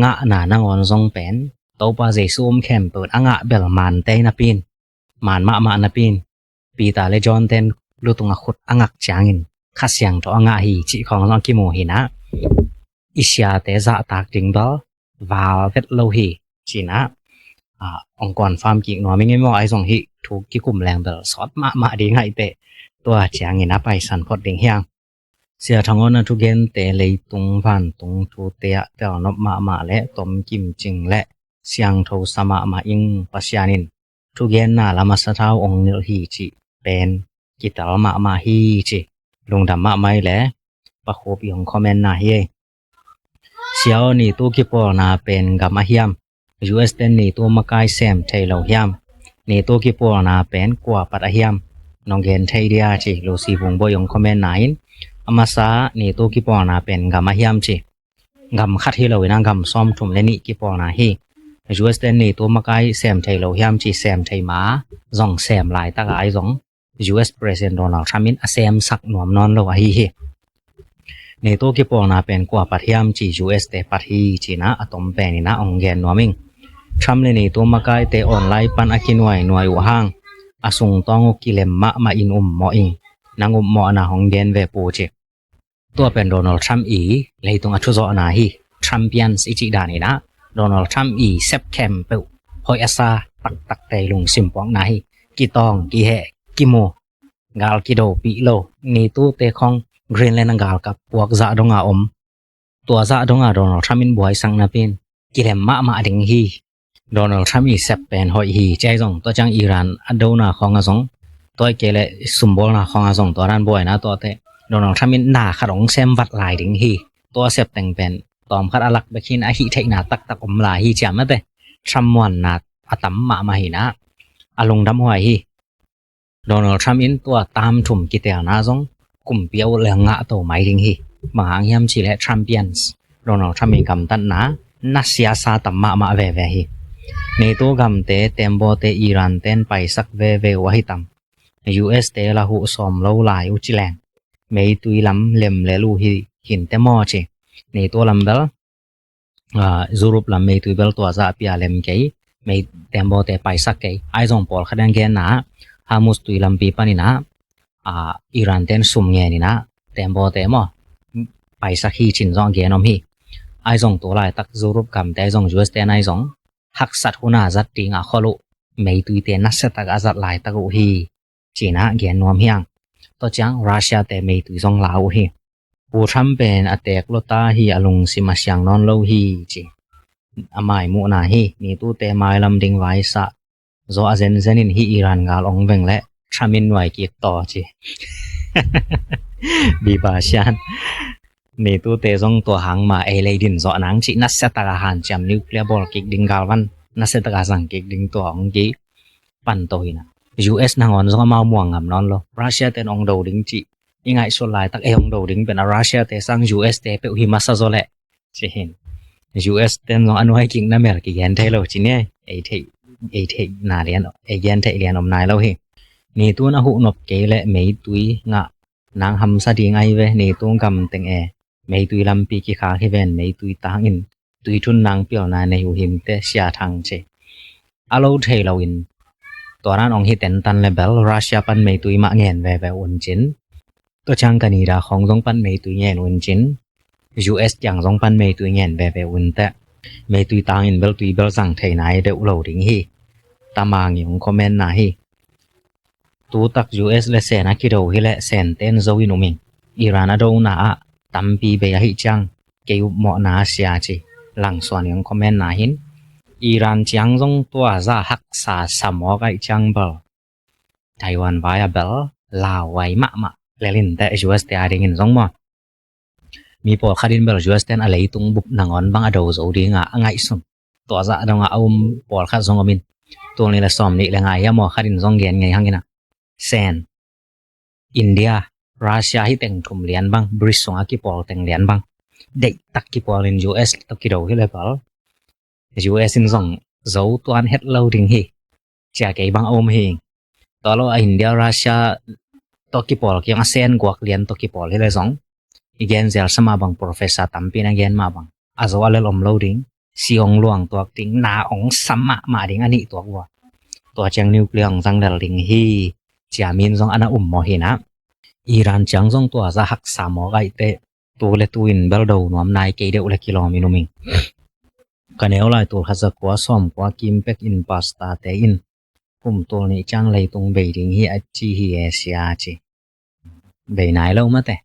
ngahna nangawn zong pen Topa Jesu om khempeuh a ngah bel mante napi in man mahmah napi in Peter le John ten lutung a khut a ngak ciangin Kha Siangtho a ngah hi cih khawng zong a kimu hinah. I siate zahtak ding bel val vet lo hi cinah ong confirm kik nuam ing i maw ai zong hih thu kikum leng bel sawt mahmah ding ahi teh tua ciangin a paisan phot ding hiang. Sia Thang Awn a thugente leitung vantung thute ah telnop mahmah le tomkim cing le siangtho sa mahmah ing Pasian in thugenna lam a sathau ong nilh hi cih pen kitel mahmah hi ci. Lungdam mahmah hi le, pakhup i ong comment na hi ei. Sia aw, NATO kipawlna pen gam a hiam? U S ten NATO makai sem thei lo hiam? NATO kipawlna pen kua pat a hiam? Nong gen thei dia ci. Lucy Vung Boi ong comment na in, a masa NATO kipawlna pen gam a hiam ci. Gam khat hi lo in a gam sawmthum le nih kipawlna hi. U S ten NATO makai sem thei lo hiam ci, sem thei ma, zong sem laitak a ai zong U S President Donald Trump in a semsak nuam nawn lo ahi hi. NATO kipawlna pen kua pat hiam ci, U S te pat hi ci-in a tom pen in a ong gen nuam ing. Trump le NATO makaite online pan a kinuainuai uh hang a sungtawng uh kilem mahmah in um mawh ing. Nang um mawhna hong gen ve pu ci. Tua pen Donald Trump i leitung a thuzawhna hi. Trumpians i cih dan in a, Donald Trump i sep khempeuh hoih a sa taktakte i lungsim puakna hi. Kitawng, kiheh, kimu, gal kidopih lo. NATO te khong Greenland a galkap puak zah dong a om. Tua zah dong a Donald Trump in buaisak napi in kilem mahmah ding hi. Donald Trump i sep pen hoih hi ci, ahi zong tua ciang Iran a dona khawng a zong, tua i kei le sumbawlna khawng a zong, tua dan buaina tuate Donald Trump in na khat ong sem vat lai ding hi. Tua sep teng pen tawm khat a lak bek hi in a hih theihna taktak om lai hi ci a mate. Trump muanna a tam mahmah hi in a, a lungdam huai hi. Donald Trump in tua tam thum kitelna zong kumpi a ut le ngah to mai ding hi. Bang hang hiam cih leh Trumpians, Donald Trump i gamtatna nasia sa tam mahmah veve hi. NATO gamte, tembaw te Iran ten paisak veve uh ahi tam? U S te la huh sawm lo lai uh ci leng meitui lam lem lel uh hi hinte maw ci. NATO lam bel, ah, Europe lam meitui bel tua zah pia lem kei, mei, tembaw te paisak kei. Ahi zong pawlkhat in genna ah, Hormuz tui lampi pan in a, ah, Iran ten sum ngen in a, tembaw te maw paisak hi ci-in zong gen om hi. Ahi zong tu laitak Europe gamte ahi zong, U S ten ahi zong, haksat hun a zat ding a khol uh meitui te nasia tak a zat laitak uh hi ci-in a gen nuam hi hang. Tua ciang Russia te meitui zong la uh hi. Pu Trump pen a teek lua ta hi, a lungsim a siang nawn lo hi ci. A mai muhna hi. NATO te mailam ding vaisah zaw a zenzen in hih Iran gal ong veng leh Trump in nuai kik taw ci. Biba sian. NATO te zong tua hang ma ei lei din zawh nang ci, nasia tak a hanciam, nuclear bawl kik ding, galvan nasia tak a zang kik ding, tua ong kipan to hi in a. U S nangawn zong amau muang ngam nawn lo. Russia ten ong do ding cih i ngaihsut laitak, ei ong do ding pen a Russia te sang U S te peuh hi masa zaw leh ci hi in. U S ten zong a nuai kik na mel kigen thei lo ci ni. Ei theih, ei theih na lian, ei gen theih lian om nai lo hi. NATO in a huh nop kei leh meitui ngah nang hamsa ding ahi ve. NATO gam teng e, meitui lampi kikhak hi ven, meitui tang in tui thun nang pilna nei uh hinte, Sia Thang ci. A lo thei lo in tua dan ong hi tentan le bel Russia pan meitui mah ngen veve un cin. Tua ciang Canada khawng zong pan meitui ngen un cin. U S kiang zong pan meitui ngen veve un teh. Meitui tang in bel tui bel zang thei nai deuh lo ding hi. Tamang i ong comment na hi. Tutak U S le Sen a kido hi leh Sen ten zo in um ing. Iran a dona ah tampi bei ahih ciang kei upmawhna a sia ci. Langsuan i ong comment na hi in. Iran ciang zong tua zah haksa sa mawk ahih ciang bel Taiwan vai a bel lauhuai mahmah lel in teh, U S te a dingin zong maw. Mi pawlkhat in bel U S ten a leitung bup nangawn bang a do zo ding a, a ngaihsun. Tua zah dong a a um pawlkhat zong om in. Tul nih le sawm nih le nga hi a, maw khat in zong gen ngei hang in a, Sen, India, Russia hih teng thum lian bang, BRICS sung a kipawl teng lian bang, deihtak kipawl in U S tawh kido hi le bel U S in zong zo tuan het lo ding hi. Cia kei bang a um hi. Tua lo a India, Russia tawh kipawl kiang a Sen guak lian tawh kipawl hi le zong, i gen zel sa mah bang, professor tampi in a gen mah bang, a zo a lel om lo ding, si ong luang tuak ding, na ong sa mahmah ding a nih tuak vua. Tua ciang nuclear ong zang lel ding hi. Cia min zong a na um maw hi in a. Iran ciang zong tua zah haksa mawk ahih teh tu le tu in bel do nuam nai kei deuh le kilawm in um ing. Ka neu lai tul khat za kua sawm kua kim pek in pastor te in kum tul nih ciang leitung bei ding hi a ci hi e Sia ci. Bei nai lo mate.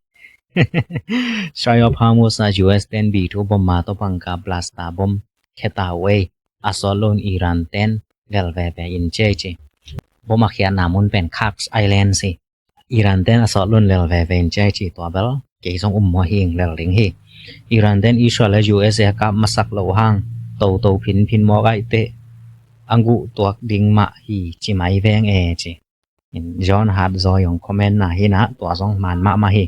Strait of Hormuz ah U S ten B two bomb ma tawh pangkha blaster bomb kheta uh ei. A sawt lo in Iran ten lel veve in ci ei ci. Bom a khiatna mun pen Kursk Island hi. Iran ten a sawt lun lel veve in ci ei ci. Tua bel kei zong um maw hing lel ding hi. Iran ten Israel le U S A kap masak lo hang toto phinphin mawk aih teh a guh tuak ding mah hi ci mai veng e ci. John Hart Zaw hong comment na hi na, tua zong man mahmah hi.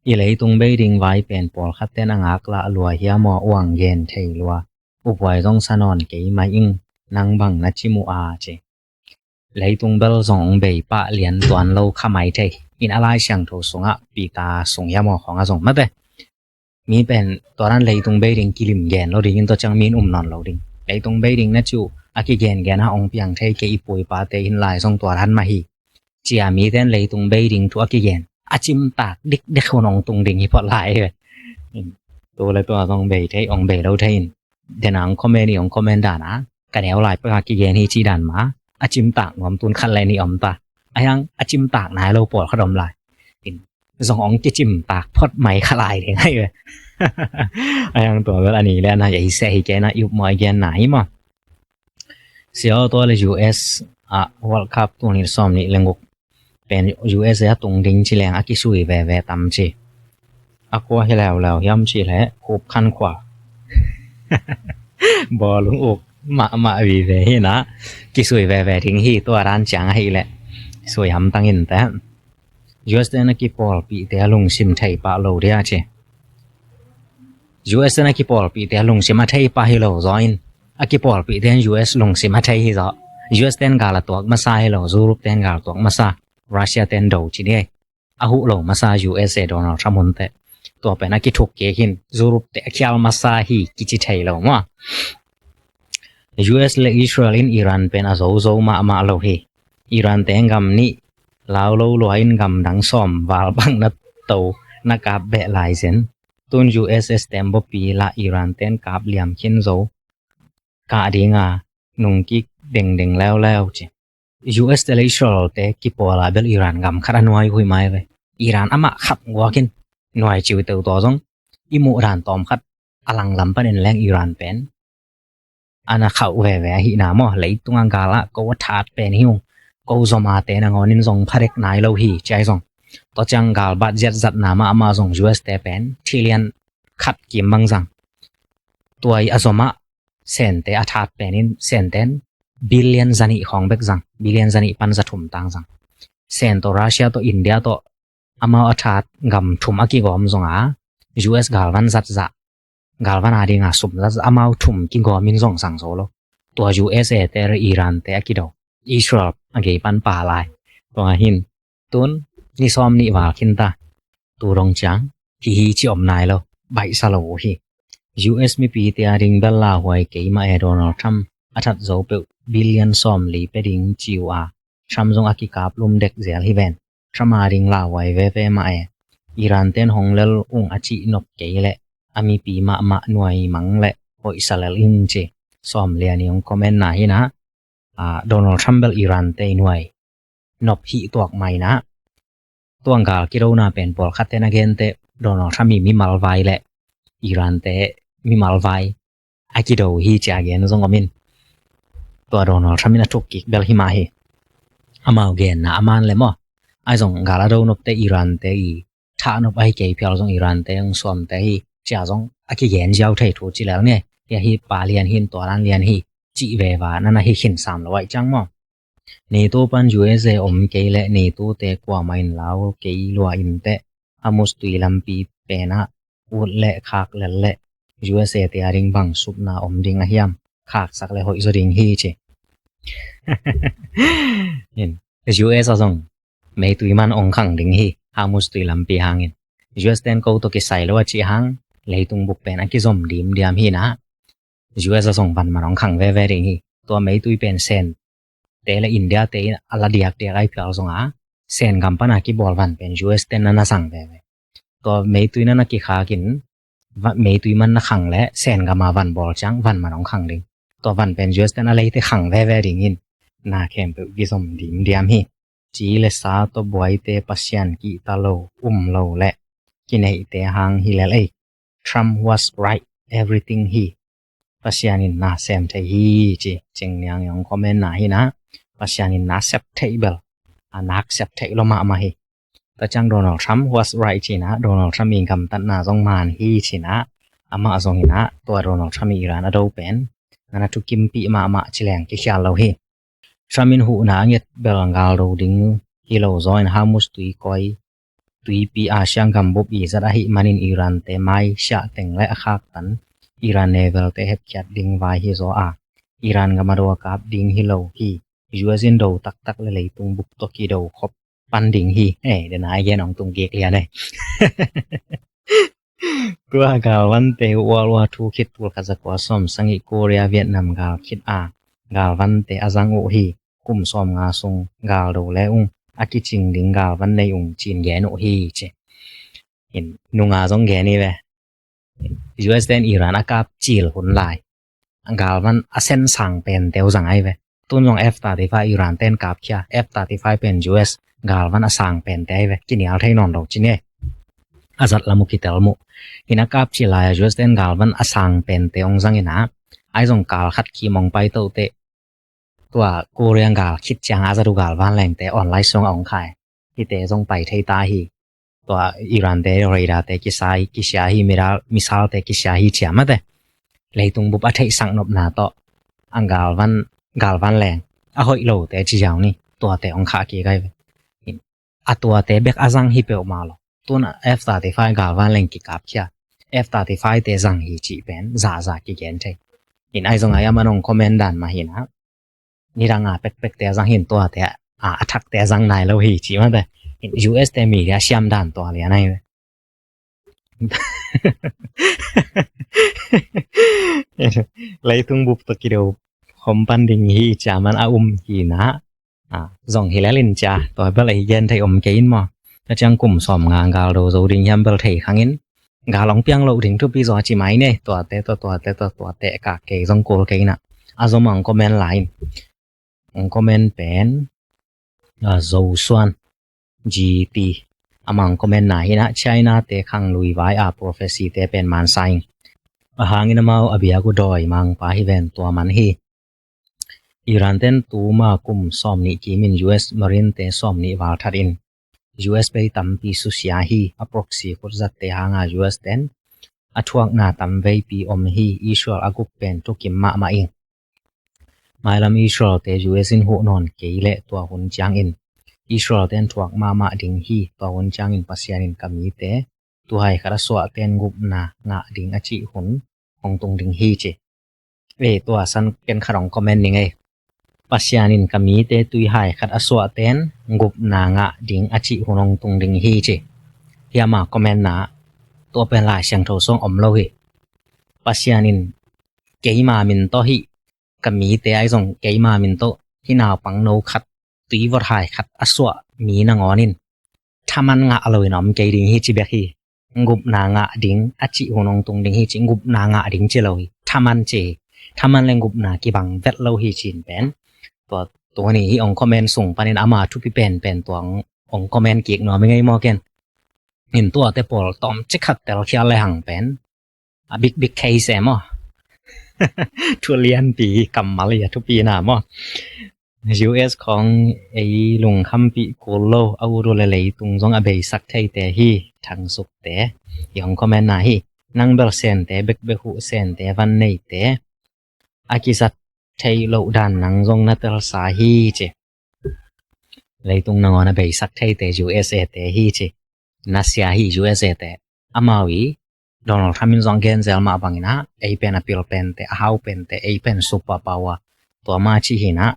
I leitung bei ding vai pen pawlkhat ten a ngak lah lua hiam aw, uang gen thei lua. Uphuai zong sa nawn kei mai ing, nang bang na ci mu a ci. Leitung bel zong hong bei pah lian tuan lo kha mai thei. In a Lai Siangtho sungah Peter sung hiam aw khawng a zong mate. Mi pen tua dan leitung bei ding kilim gen lo ding in tua ciang min um nawn lo ding. Leitung bei ding na ci uh a kigen gen a hong piang thei kei i pu i pate in lai zong tua dan mah hi. Ci a mi ten leitung bei ding thu a kigen a cimtak dikdik hun hong tung ding hi phot lai hi ve. Tu le tua zong bei thei, hong bei lo thei in. Dena hong comment i hong comment dan a ka neu lai pek a kigen hi ci dan mah a cimtak nuam tun khat le nih om ta. A hiang a cimtak nai lo pawlkhat om lai. In zong hong kicimtak phot mai kha lai ding hi ve. A hiang tua bel a ni le a na ei seh hi kei na i up maw a gen na hi maw. Sia aw, tua le U S ah World Cup tul nih sawm nih le guk pen U S A a tung ding ci leng a kisui veve tam ci. A kua hi leuleu hiam ci le Khup Khan Khua. Bawlung uk mahmah vive hi na, kisui veve ding hi tua dan ciang ahi le. Sui hamtang in teh. U S ten a kipawlpihte a lungsim thei pah lo dia ci. U S ten a kipawlpihte a lungsim a thei pah hi lo zaw in, a kipawlpihte in U S lungsim a thei hi zaw. U S ten gal a tuak masa hi lo, Europe ten gal tuak masa, Russia ten do ci ni ei. A huh lo masa U S A Donald Trump hun teh. Tua pen a kithuk kik hin, Europe te a khial masa hi kici thei lo maw. U S le Israel in Iran pen a zozo mahmah lo hi. Iran te gam nih lau lo lua in gam dang sawm val bang na to na kap beh lai zen. Tun U S S tem bawpi lah Iran ten kap liam khin zo. Kah dinga nung kik dengdeng leuleu ci. U S te le Israel te kipawl a bel Iran gam khat a nuai hui mai ve. Iran amah khap guakin nuai ciu teu taw zong i muh dan tawm khat a langlam panin leng Iran pen a na khauh veve ahihna maw, leitung a gal ah ko a that pen hi ung, ko zom a te nangawnin zong phadek nai lo hi ci ai zong. Tua ciang gal bat ziatzatna mahmah zong U S te pen thilian khat kim bang zang. Tua i a zom ah Sente a that penin Senten billion zanih khawng bek zang, billion zanih pan za thum tang zang. Sen tawh Russia tawh India tawh amau a that gam thum a kigawm zonga U S galvan zatzah, galvan a dinga sum zatzah amau thum kigawmin zong sang zo lo. Tua U S A te Iran te a kido, Israel a gei pan pa lai. Tua hin tun ni sawm nih val khin ta. Tu dong ciang hi hi ci om nai lo, baihsa lo uh hi. U S mipite a ding bel lauhuai kei mah e, Donald Trump a that zo peuh billion sawm li pe ding ci uh a, Trump zong a kikap lum dek zel hi ven. Trump a ding lauhuai veve mah e. Iran ten hong lel ung a cih nop kei leh a mipi mahmah nuai mang leh hoihsa lel ing ci. Sawm lian i hong comment na hi na. Donald Trump bel Iran te i nuai nop hih tuak mai na. Tuang gal kidona pen pawlkhat te na gente Donald Trump i mimal vai leh Iran te mimal vai a kido hi cia gen zong om in. Tua Donald Trump in a thuk kik bel hi mah hi. Amau genna a man le maw. Ai zong gal a do nop te Iran te i thahnop ahi kei phial zong Iran te hong suamte hi cia zong a kigen ziau thei thu ci lel nge. Hia hi pa lian hin tua dan lian hi cih veva nana hi khin sam lo aih ciang maw. NATO pan U S A om kei leh NATO te kuamah in lau kei lua in teh Hormuz tui lampi penah ut leh khak lel leh U S A te a ding bang supna om ding a hiam, khaksak leh hoih zaw ding hi ci. U S a zong meitui man ong khang ding hi, Hormuz tui lampi hangin. U S ten ko tawh kisai lo a cih hang leitung buk pen a kizom dimdiam hi na. U S a zong van man ong khang veve ding hi. Tua meitui pen Sen te le India te in a la diakdiak ai phial zonga Sen gam pana kibawl van pen U S ten na na sang veve. Tua meitui na na kikhakin meitui man na khang le Sen gama van bawl ciang van man ong khang ding. Tua van pen U S ten a leite khang veve dingin na khempeuh kizom dimdiam hi. Ci le sa tawh buaite Pasian kihta lo um lo le kineihte hang hi lel ei. Trump was right, everything hi. Pasian in na sem thei hi ci. Cing Niang i hong comment na hi na, Pasian in na sep thei bel, a nak sep thei lo mahmah hi. Tua ciang Donald Trump was right ci na, Donald Trump i gamtatna zong man hi ci na, amah zong hi na, tua Donald Trump i Iran a do pen, na na thukimpih mahmah ci leng kikhial lo hi. Trump in huhna a nget bel gal do ding hi lo zaw in Hormuz tuikoi, tuipi a siang gambup i zat ahih manin Iran te mai siah teng le a khaktan, Iran naval te hepkhiat ding vai hi zaw a, Iran gam a do a kap ding hi lo hi. U S in do taktak le leitung bup tawh kido khop pan ding hi. Eh, dena a gen ong tung gik lian eh. Tua galvante World War Two khit tul khat za kua sawm sagih Korea Vietnam gal khit a galvante a zang uh hi. Kum sawm nga sung gal do le ung a kicing ding galvan nei ung cin gen uh hi ci. In nunga zong gen hi ve. U S ten Iran a kap cil hun lai galvan a sen sang pen teu zang ai ve. Tun zong F thirty-five Iran ten kap khia, F thirty-five pen U S galvan a sang pen te ai ve. Kinial thei nawn lo ci nge. A zat lam uh kitel muh. In a kap cil lai U S ten galvan a sang pen te ong zang in a, ai zong kal khat kim ong pai to te, tua Korea gal khit ciang a zat uh galvan leng te online song a ong khai. Hite zong pai thei ta hi. Tua Iran te radar te kisia hi, kisia hi, mira-, missile te kisia hi ciamate. Leitung bup a theihsak nopna tawh a galvan, galvan leng a hoih lo te ci ziau ni. Tuate ong khah kik ai ve. A tuate bek a zang hi peuhmah lo. Tun F thirty-five galvan leng kikap khia, F thirty-five te zang hi cih pen zahzah kigen thei. In ai zong ai a man ong comment dan mah hi na, nidang a pekpek te a zang hin tuate a, a thak te a zang nai lo hi cih mate. In U S te mi dia siam dan tua lian ai ve. Leitung bup tawh kido khom pan ding hi cia man a um hi na. A, zong hi lel in cia, tua bel a hi gen thei om kei in maw. Tua ciang kum sawm nga gal do zo ding hiam bel thei khang in. Gal ong piang lo ding thupi zaw ci mai ne, tuate, tua, tuate, tua, tuate, ka kei zong kul kei na. A zom ang comment lai in. Ang comment pen, a, Zo Suan. G T. Amah ong comment na hi na, China te khang lui vai a prophecy te pen man sa ing. A hangin amau a biak uh dawi mangpa hi ven tua man hi. Iran ten tuma kum sawm nih kim in U S Marine te sawm nih val that in U S bei tampi susia hi, a proxy khutzat te hanga U S ten a thuakna tam veipi om hi. Israel a gup pen thukim mahmah ing. Mailam Israel te U S in huh nawn kei leh tua hun ciangin Israel ten thuak mahmah ding hi. Tua hun ciangin Pasian in ka mite tuihai khat a suah ten gupna ngah ding a cih hun hong tung ding hi ci. Ei, tua san ken khat hong comment ning ei. Pasian in ka mite tuihai khat a suah ten gupna ngah ding a cih hun hong tung ding hi ci. Hiama comment na, tua pen Lai Siangtho sung om lo hi. Pasian in keima min tawh hi, ka mite ai zong keima min tawh hi naupang no khat, tuivot hai khat a suah mi nangawn in thaman ngah lo in om kei ding hi ci bek hi. Gupna ngah ding a cih hun hong tung ding hi ci, gupna ngah ding ci lo hi. Thaman ci hi. Thaman le gupna kibang vet lo hi cin pen. Tua, tua ni hi ong comment sung panin ama thupi penpen tua ong, ong comment kik nuam i ngei maw ken. In tuate pawl tawm cikhat telkhial le hang pen a big big case e maw. Thu lianpi kammal i a thupi na maw. U S khong ei lungkhampih kul lo, a ut uh le leitung zong a beisak theite hi. Thangsukte i hong comment na hi. Nang bel sente bekbek uh, sente van neite a kizat thei loh dan nang zong na telsa hi ci. Leitung nangawn a beisak theite U S A te hi ci. Nasia hi U S A te. Amau i Donald Trump in zong genzel mah bangin ah, ei pen a pil pente, a hau pente, ei pen super power, tua ma ci hi na,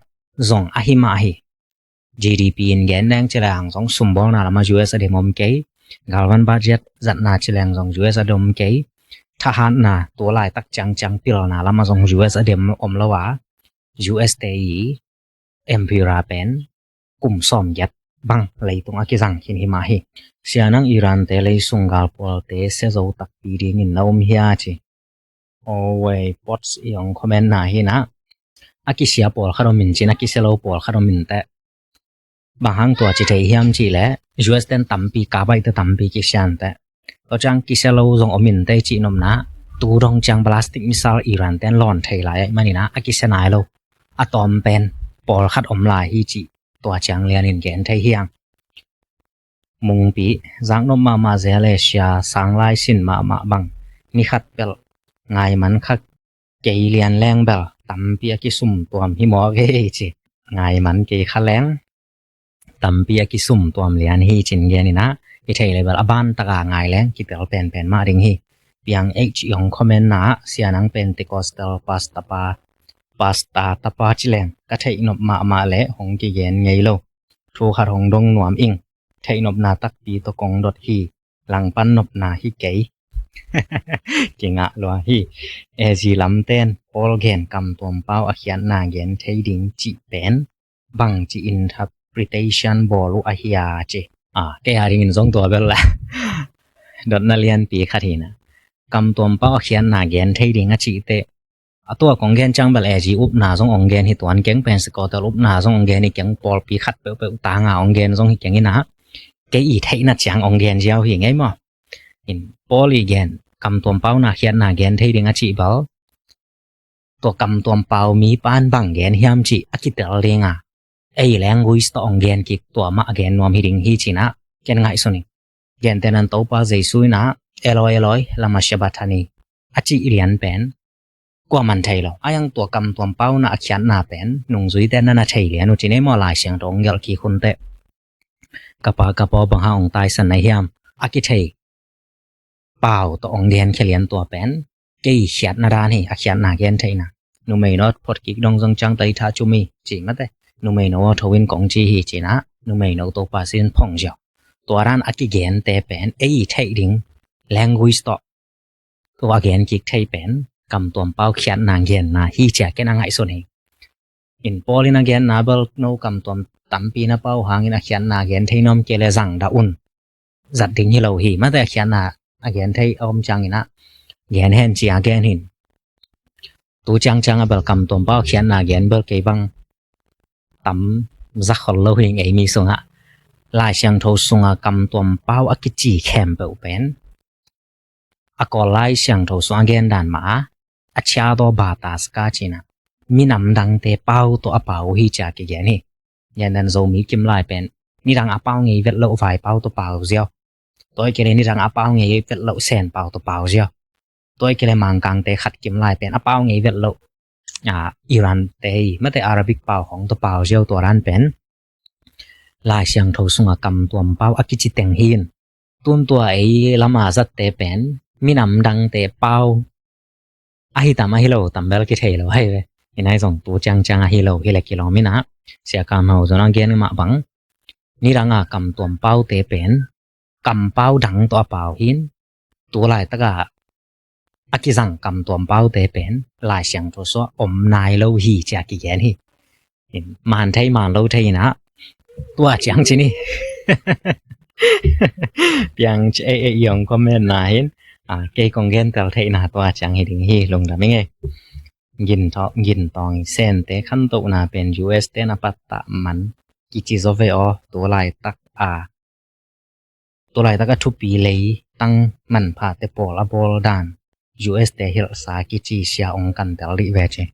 zong ahi mah hi. G D P in gen deng ci leng zong sumbawlna lama U S a dem om kei. Galvan budget zatna ci leng zong U S a dem om kei. Thahatna tua laitak ciangciang pilna lama zong U S a dem om lo a, U S te i empire pen kum sawm giat bang leitung a kizang khin hi mah hi. Sia nang Iran te leisung galpualte sia zo takpi dingin na um hia ci. Owei pots i ong comment na hi na. A kisia pawlkhat om in cin, a kisia lo pawlkhat om in teh. Bang hang tua ci thei hiam ci leh U S ten tampi, kabaihte tampi kisian teh. Tua ciang kisia lo zong om in teh ci nopna. Tu dong ciang ballistic missile Iran ten lawn thei lai ahih manin ah a kisia nai lo, a tawm pen pawlkhat om lai hi cih tua ciang lianin gen thei hi hang. Mungpi, zaknop mahmah zel e sia, sang lai sin mahmah bang, ni khat pelh ngai man kha kei lian leng bel tampi a kisum tuam hi maw ve ci. Ngai man kei kha leng tampi a kisum tuam lian hi cin genin ah, i theih le bel a ban taka ngai leng kitel penpen mah ding hi. Piang H i hong comment na ah, sia nang Pentecostal pastor pa, pastor tapa ci leng ka theih nop mahmah le hong kigen ngei lo. Thu khat hong dong nuam ing, theih nopna takpi tawh kong dot hi, langpan nopna hi kei. Kingah lua hi. A G lamten Paul gen kam tuam pau a khiatna gen thei ding cih pen bangci interpretation bawl uh a hia ci. Ah, kei a dingin zong tua bel la dotna lianpi khat hi na. Kam tuam pau a khiatna gen thei ding a cihte, a tua kong gen ciang bel A G upna zong ong gen hi tuan keng, Pentecostal upna zong ong gen hi keng, pawlpi khat peuhpeuh tanga ong gen zong hi keng in ah, kei i theihna ciang ong gen ziau hi ngei maw. In Paul i gen kam tuam pau na khiatna gen thei ding a cih bel, tua kam tuam pau mi pan bang gen hiam cih a kitel ding a, ei language tawh ong gen kik tua mah a gen nuam hi ding hi cin ah ken ngaihsun ing. Gentehna in Topa Jesu in ah, Eloi, Eloi, lama sabachthani a cih lian pen kua man thei lo. A iang tua kam tuam pau na a khiatna pen nungzuite na na thei lian uh cin ei maw, Lai Siangtho ong gelh kik hun teh. Ka Pa, ka Pa, bang hang ong taisan na hiam, a kithei pau tawh ong gen khia lian tua pen kei khiatna dan hi, a khiatna gen theihna. Numei no phot kik dong zong ciang tai tha cumi ci mate. Numei no aw tho in kong ci hi cin ah, numei no Topa sin phong ziau. Tua dan a kigente pen ei theih ding language tawh tua a gen kik thei pen kam tuam pau khiatna genna hi ci a ken a ngaihsun hi. In Paul in a genna bel no kam tuam tampi na pau hangin a khiatna gen thei nuam kei le zang dah un, zat ding hi lo hi mate, a khiatna a gen thei a om ciangin ah gen hen ci a gen hin. Tu ciangciang a bel kam tuam pau a khiatna gen bel kei bang tam za khol lo hi ing ei mi sungah. Lai Siangtho sunga kam tuam pau a kici khempeuh pen a Kawl Lai Siangtho sung a gen dan mah a, a chia tawh bata saka cina, minam dangte pau tawh a pau uh hi ci a kigen hi. Gen dan Zomi kim lai pen nidang a pau ngei vet loh vai pau tawh pau ziau. Tua i kei le nidang a pau ngei vet loh Sen pau tawh pau ziau. Tua i kei le Mangkangte khat kim lai pen a pau ngei vet loh, a, Iran te hi mate, Arabic pau khong tawh pau ziau tua dan pen Lai Siangtho sunga kam tuam pau a kici teng hi in. Tun tua ei lama zatte pen minam dangte pau ahi tam ahi lo tam bel kithei lo hi ve. Hi nai zong tu ciangciang ahi lo hi le kilawm in ah, Sia Kam Hau zong a gen mah bang, nidang a kam tuam paute pen kam pau dang tawh a pau hi in, tu laitaka a kizang kam tuam paute pen Lai Siangtho sungah om nai lo hi ci a kigen hi. In man thei man lo thei in ah, tua ciang cin hi. Piang ci ei ei i ong comment na hin, a, kei kong gentel theihna tua ciang hi ding hi, lungdam ing ei. Gin tawng, gin tawng i Sente khantohna pen U S te na pattah man kici zaw ve aw, tu laitak a, tu laitak a thupi lei tang manphate pawl a bawl dan U S te hilhsa kici sia ong kantel dih ve ci.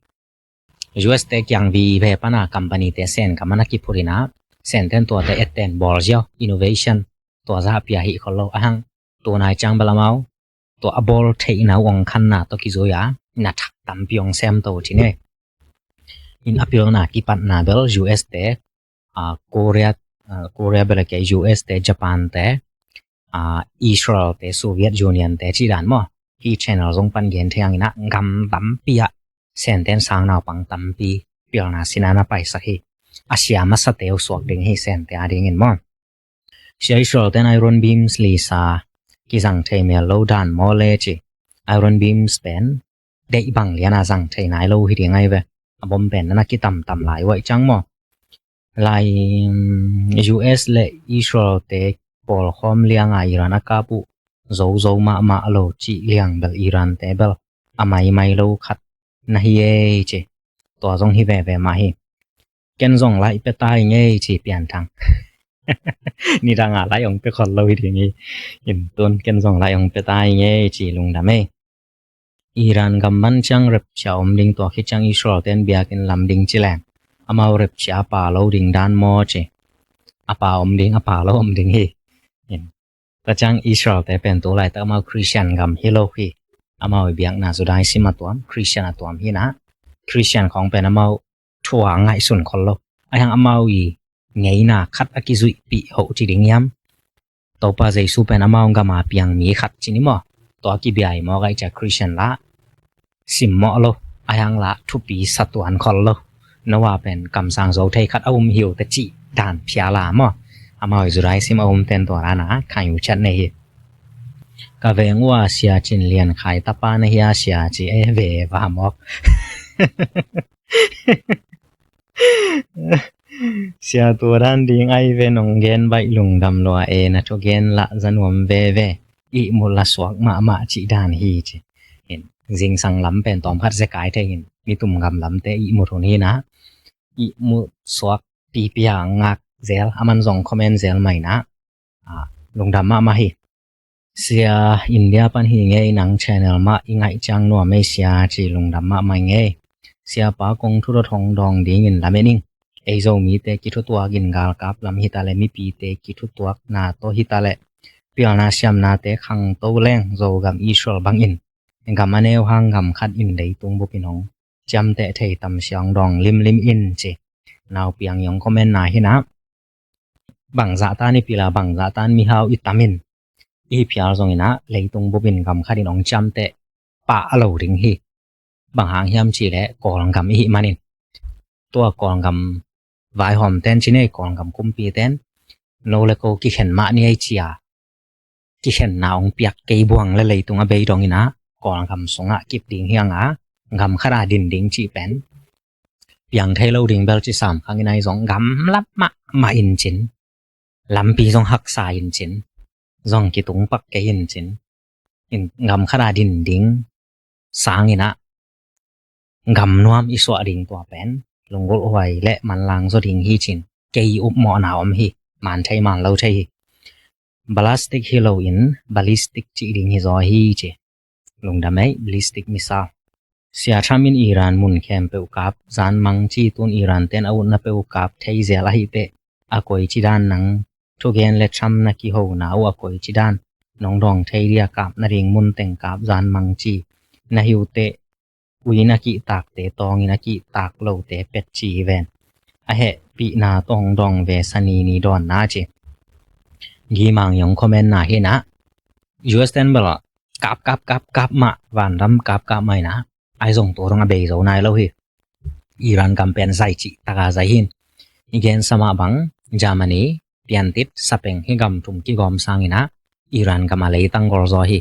U S te kiang vive pana company te Sen ka mana kiphut in ah, Senten tuate etten bawl ziau, innovation tua zah pia hih khol lo a hang. Tunai ciang bel amau tua a bawl theihna uh ong khanna tawh kizui a, na thak tampi ong sem to ci ne. In a pilna kipatna bel U S te, a, Korea, a, Korea bel a kei U S te, Japan te, a, Israel te, Soviet Union te ci dan maw. Hi channel zong pan gen thei hang in ah gam tampi ah Senten sang naupang tampi pilna sina na paisak hi. A sia masate uh suak ding hi Sente a dingin maw. Sia Israel ten Iron Beams lisa kizang thei mel lo dan maw le ci. Iron Beams pen deih bang liana zang thei nai lo hi ding ai ve. A bom pen na kitamtam lai uaih ciang maw. Lai, um, U S le Israel te pawlkhawm lianga Iran a kap uh zozo mahmah lo cih liang bel Iran te bel a maimai lo khat na hi ei ci. Tua zong hi veve mah hi. Ken zong laih pia ta ing ei ci Pian Thang. Nidanga laih ong pia khol lo hi ding hi. In tun ken zong laih ong pia ta ing ei ci lungdam ei. Iran gam man ciang rapture om ding, tua khit ciang Israel ten biakinn lam ding ci leng, amau rapture a pha lo ding dan maw ci. A pha om ding, a pha lo om ding hi. Tua ciang Israel te pen tu laitak amau Christian gam hi lo hi. Amau i biakna Judaism a tuam, Christian a tuam hi na. Christian khawng pen amau thu a ngaihsun khol lo. Ahi hang amau i ngeina khat a kizuihpih hoh ci ding hiam? Topa Jesu pen amau gam a piang mi khat ci ni maw? Tua kibia i mawk ahih ciang Christian lah simmawh lo, ahi hang lah thupi sa tuan khol lo. Noah pen kamsang zo thei khat a um hi uh teh cih dan phial a maw? Amau i Judaism a um ten tua dan a khai uh ciat nei hi. Ka veng uh a Sia Cin Lian Khai tapa na hi a sia ci e ve va mawk. Sia, tua dan ding ahi ve, nong gen baih lungdam lua e, na thugen lah za nuam veve. Ihmut la suak mahmah cih dan hi ci. Hin, zingsang lam pen tawm khat zekai thei hin, mi tum gam lamte ihmut hun hi na. Ihmut suak pipi a ngak zel, aman zong comment zel mai na. Ah, lungdam mahmah hi. Sia, India pan hi ngei, nang channel mah i ngaih ciang nuam ei sia ci, lungdam mahmah ngei. Siapa kong thudot hong dawng dingin lamen ing. Ei Zomite kithutuak in galkap lam hi ta leh, mipite kithutuakna tawh hi ta leh, pilna siamnate khangto leng Zogam Israel bangin gam a neu hang gam khat in leitung bupin hong ciamteh thei tam sia, hong dawng limlim in ci. Nau piang i hong comment na hi na. Bangzah tan i pil a, bangzah tan mihau i tam in, i phial zongin ah leitung bupin gam khat in hong ciamteh pah a lo ding hi. Bang hang hiam cih leh Kawlgam i hih manin. Tua Kawlgam vaihawm ten ci nei, Kawlgam kumpi ten, no le ko kikhen mah ni ei ci a, kikhenna hong piak kei buang le leitung a bei dongin ah Kawlgam sungah kip ding hi hang a, gam khat a din ding cih pen piang thei lo ding bel ci sam khang in, ahi zong gamla mahmah in cin, lampi zong haksa in cin, zong kitung pak kei in cin, in gam khat a din ding sangin ah gam nuam i suah ding tua pen lunggulh huai le manlang zaw ding hi cin, kei upmawhna om hi. Man thei man lo thei hi. Balastic hi loin ballistic cih ding hi zaw hi ci. Lungdam ei, ballistic missile. Sia, Trump in Iran mun khempeuh kap, zan mang ci, tun Iran ten a utna peuh kap thei zel ahih teh, a koici dan nang thugen le Trump na kihona uh a koici dan nong dawng thei dia? Kap nading mun teng kap, zan mang ci na hi uh teh, ui na kihtakte tawngin a kihtak lote pet ci hi ven. A hehpihna tawh hong dawng ve, sani ni dawnna ci. Gimang i hong comment na hi na. U S ten bel kap kap kap kap mah, vandam kap kap mah hi na. Ahi zong tua dong a bei zo nai lo hi. Iran gam pen zai cih taka zai hin. I gensa mah bang Germany, piantit, sapeng, hih gam thum kigawm sangin ah Iran gam a lei tanggol zaw hi.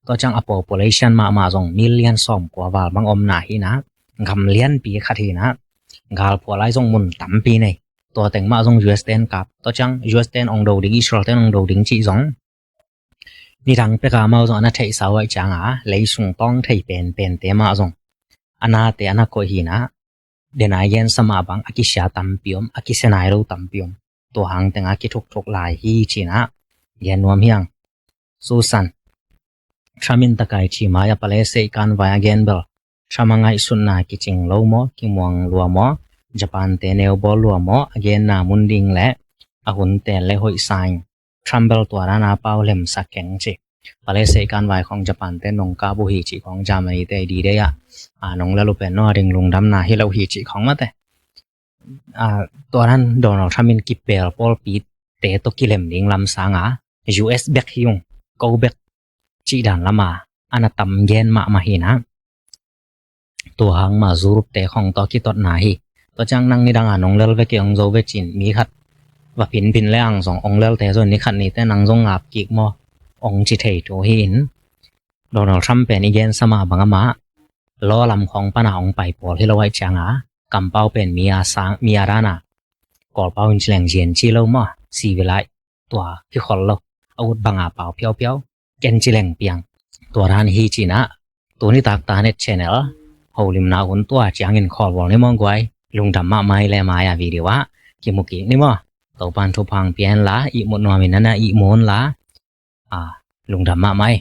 Tua ciang a population mahmah zong million sawmkua val bang omna hi na. Gam lianpi khat hi na. Galphual lai zong mun tampi nei. Tua teng mah zong U S ten kap. Tua ciang U S ten ong do ding, Israel ten ong do ding cih zong nidang peka amau zong a na theihsa uh ahih cianga, leisung tawng thei penpente mah zong a nate a na koih hi na. Dena i gensa mah bang a kisia tampi om, a kisia nai lo tampi om. Tua hang tenga kithukthuk lai hi ci na. Gen nuam hi hang. Susan, Trump in takai ci mai a pale seih kan vai a gen bel, Trump a ngaihsutna kicing lo maw, kimuang lua maw? Japan te neu bawl lua maw? A genna mun ding le a hun tel le hoih sa ing. Trump bel tua dana pau lemsak keng ci. Pale seih kan vai khong Japan te nong kap uh hi cih khong, Germany te di dei ah, a, nong lel uh pen no a ding lungdamna hi lo hi cih khong mate. A, tua dan Donald Trump in kipel pawlpite tawh kilem ding lam sanga, U S bek hi ung, ko bek cih dan lama a na tam gen mahmah hi na. Tua hang mah Europe te khong tawh kitotna hi. Tua ciang nang nidang a nong lel ve kei ong zo ve cin, mi khat va pinpin le ang zong ong lelte zong ni khat nite nang zong ngap kik maw, ong ci thei thu hi in. Donald Trump pen i gensa mah bang amah law lam khong pana ong pai pawl hi lo ahih cianga, kampau pen mi a sang, mi a dana Kawlpau in ci leng Gen Z lo maw, civilized, tua hi khol lo. A ut banga pau phiaupiau, ken ci leng piang. Tua dan hi ci na. Tuni takta net channel holimna hun tua ciangin khawlbawl ni maw guai. Lungdam mahmah le mai a video ah kimu kik ni maw. Topan thupha pia hen la, ihmut nuamin na na ihmu un la. A, lungdam mahmah.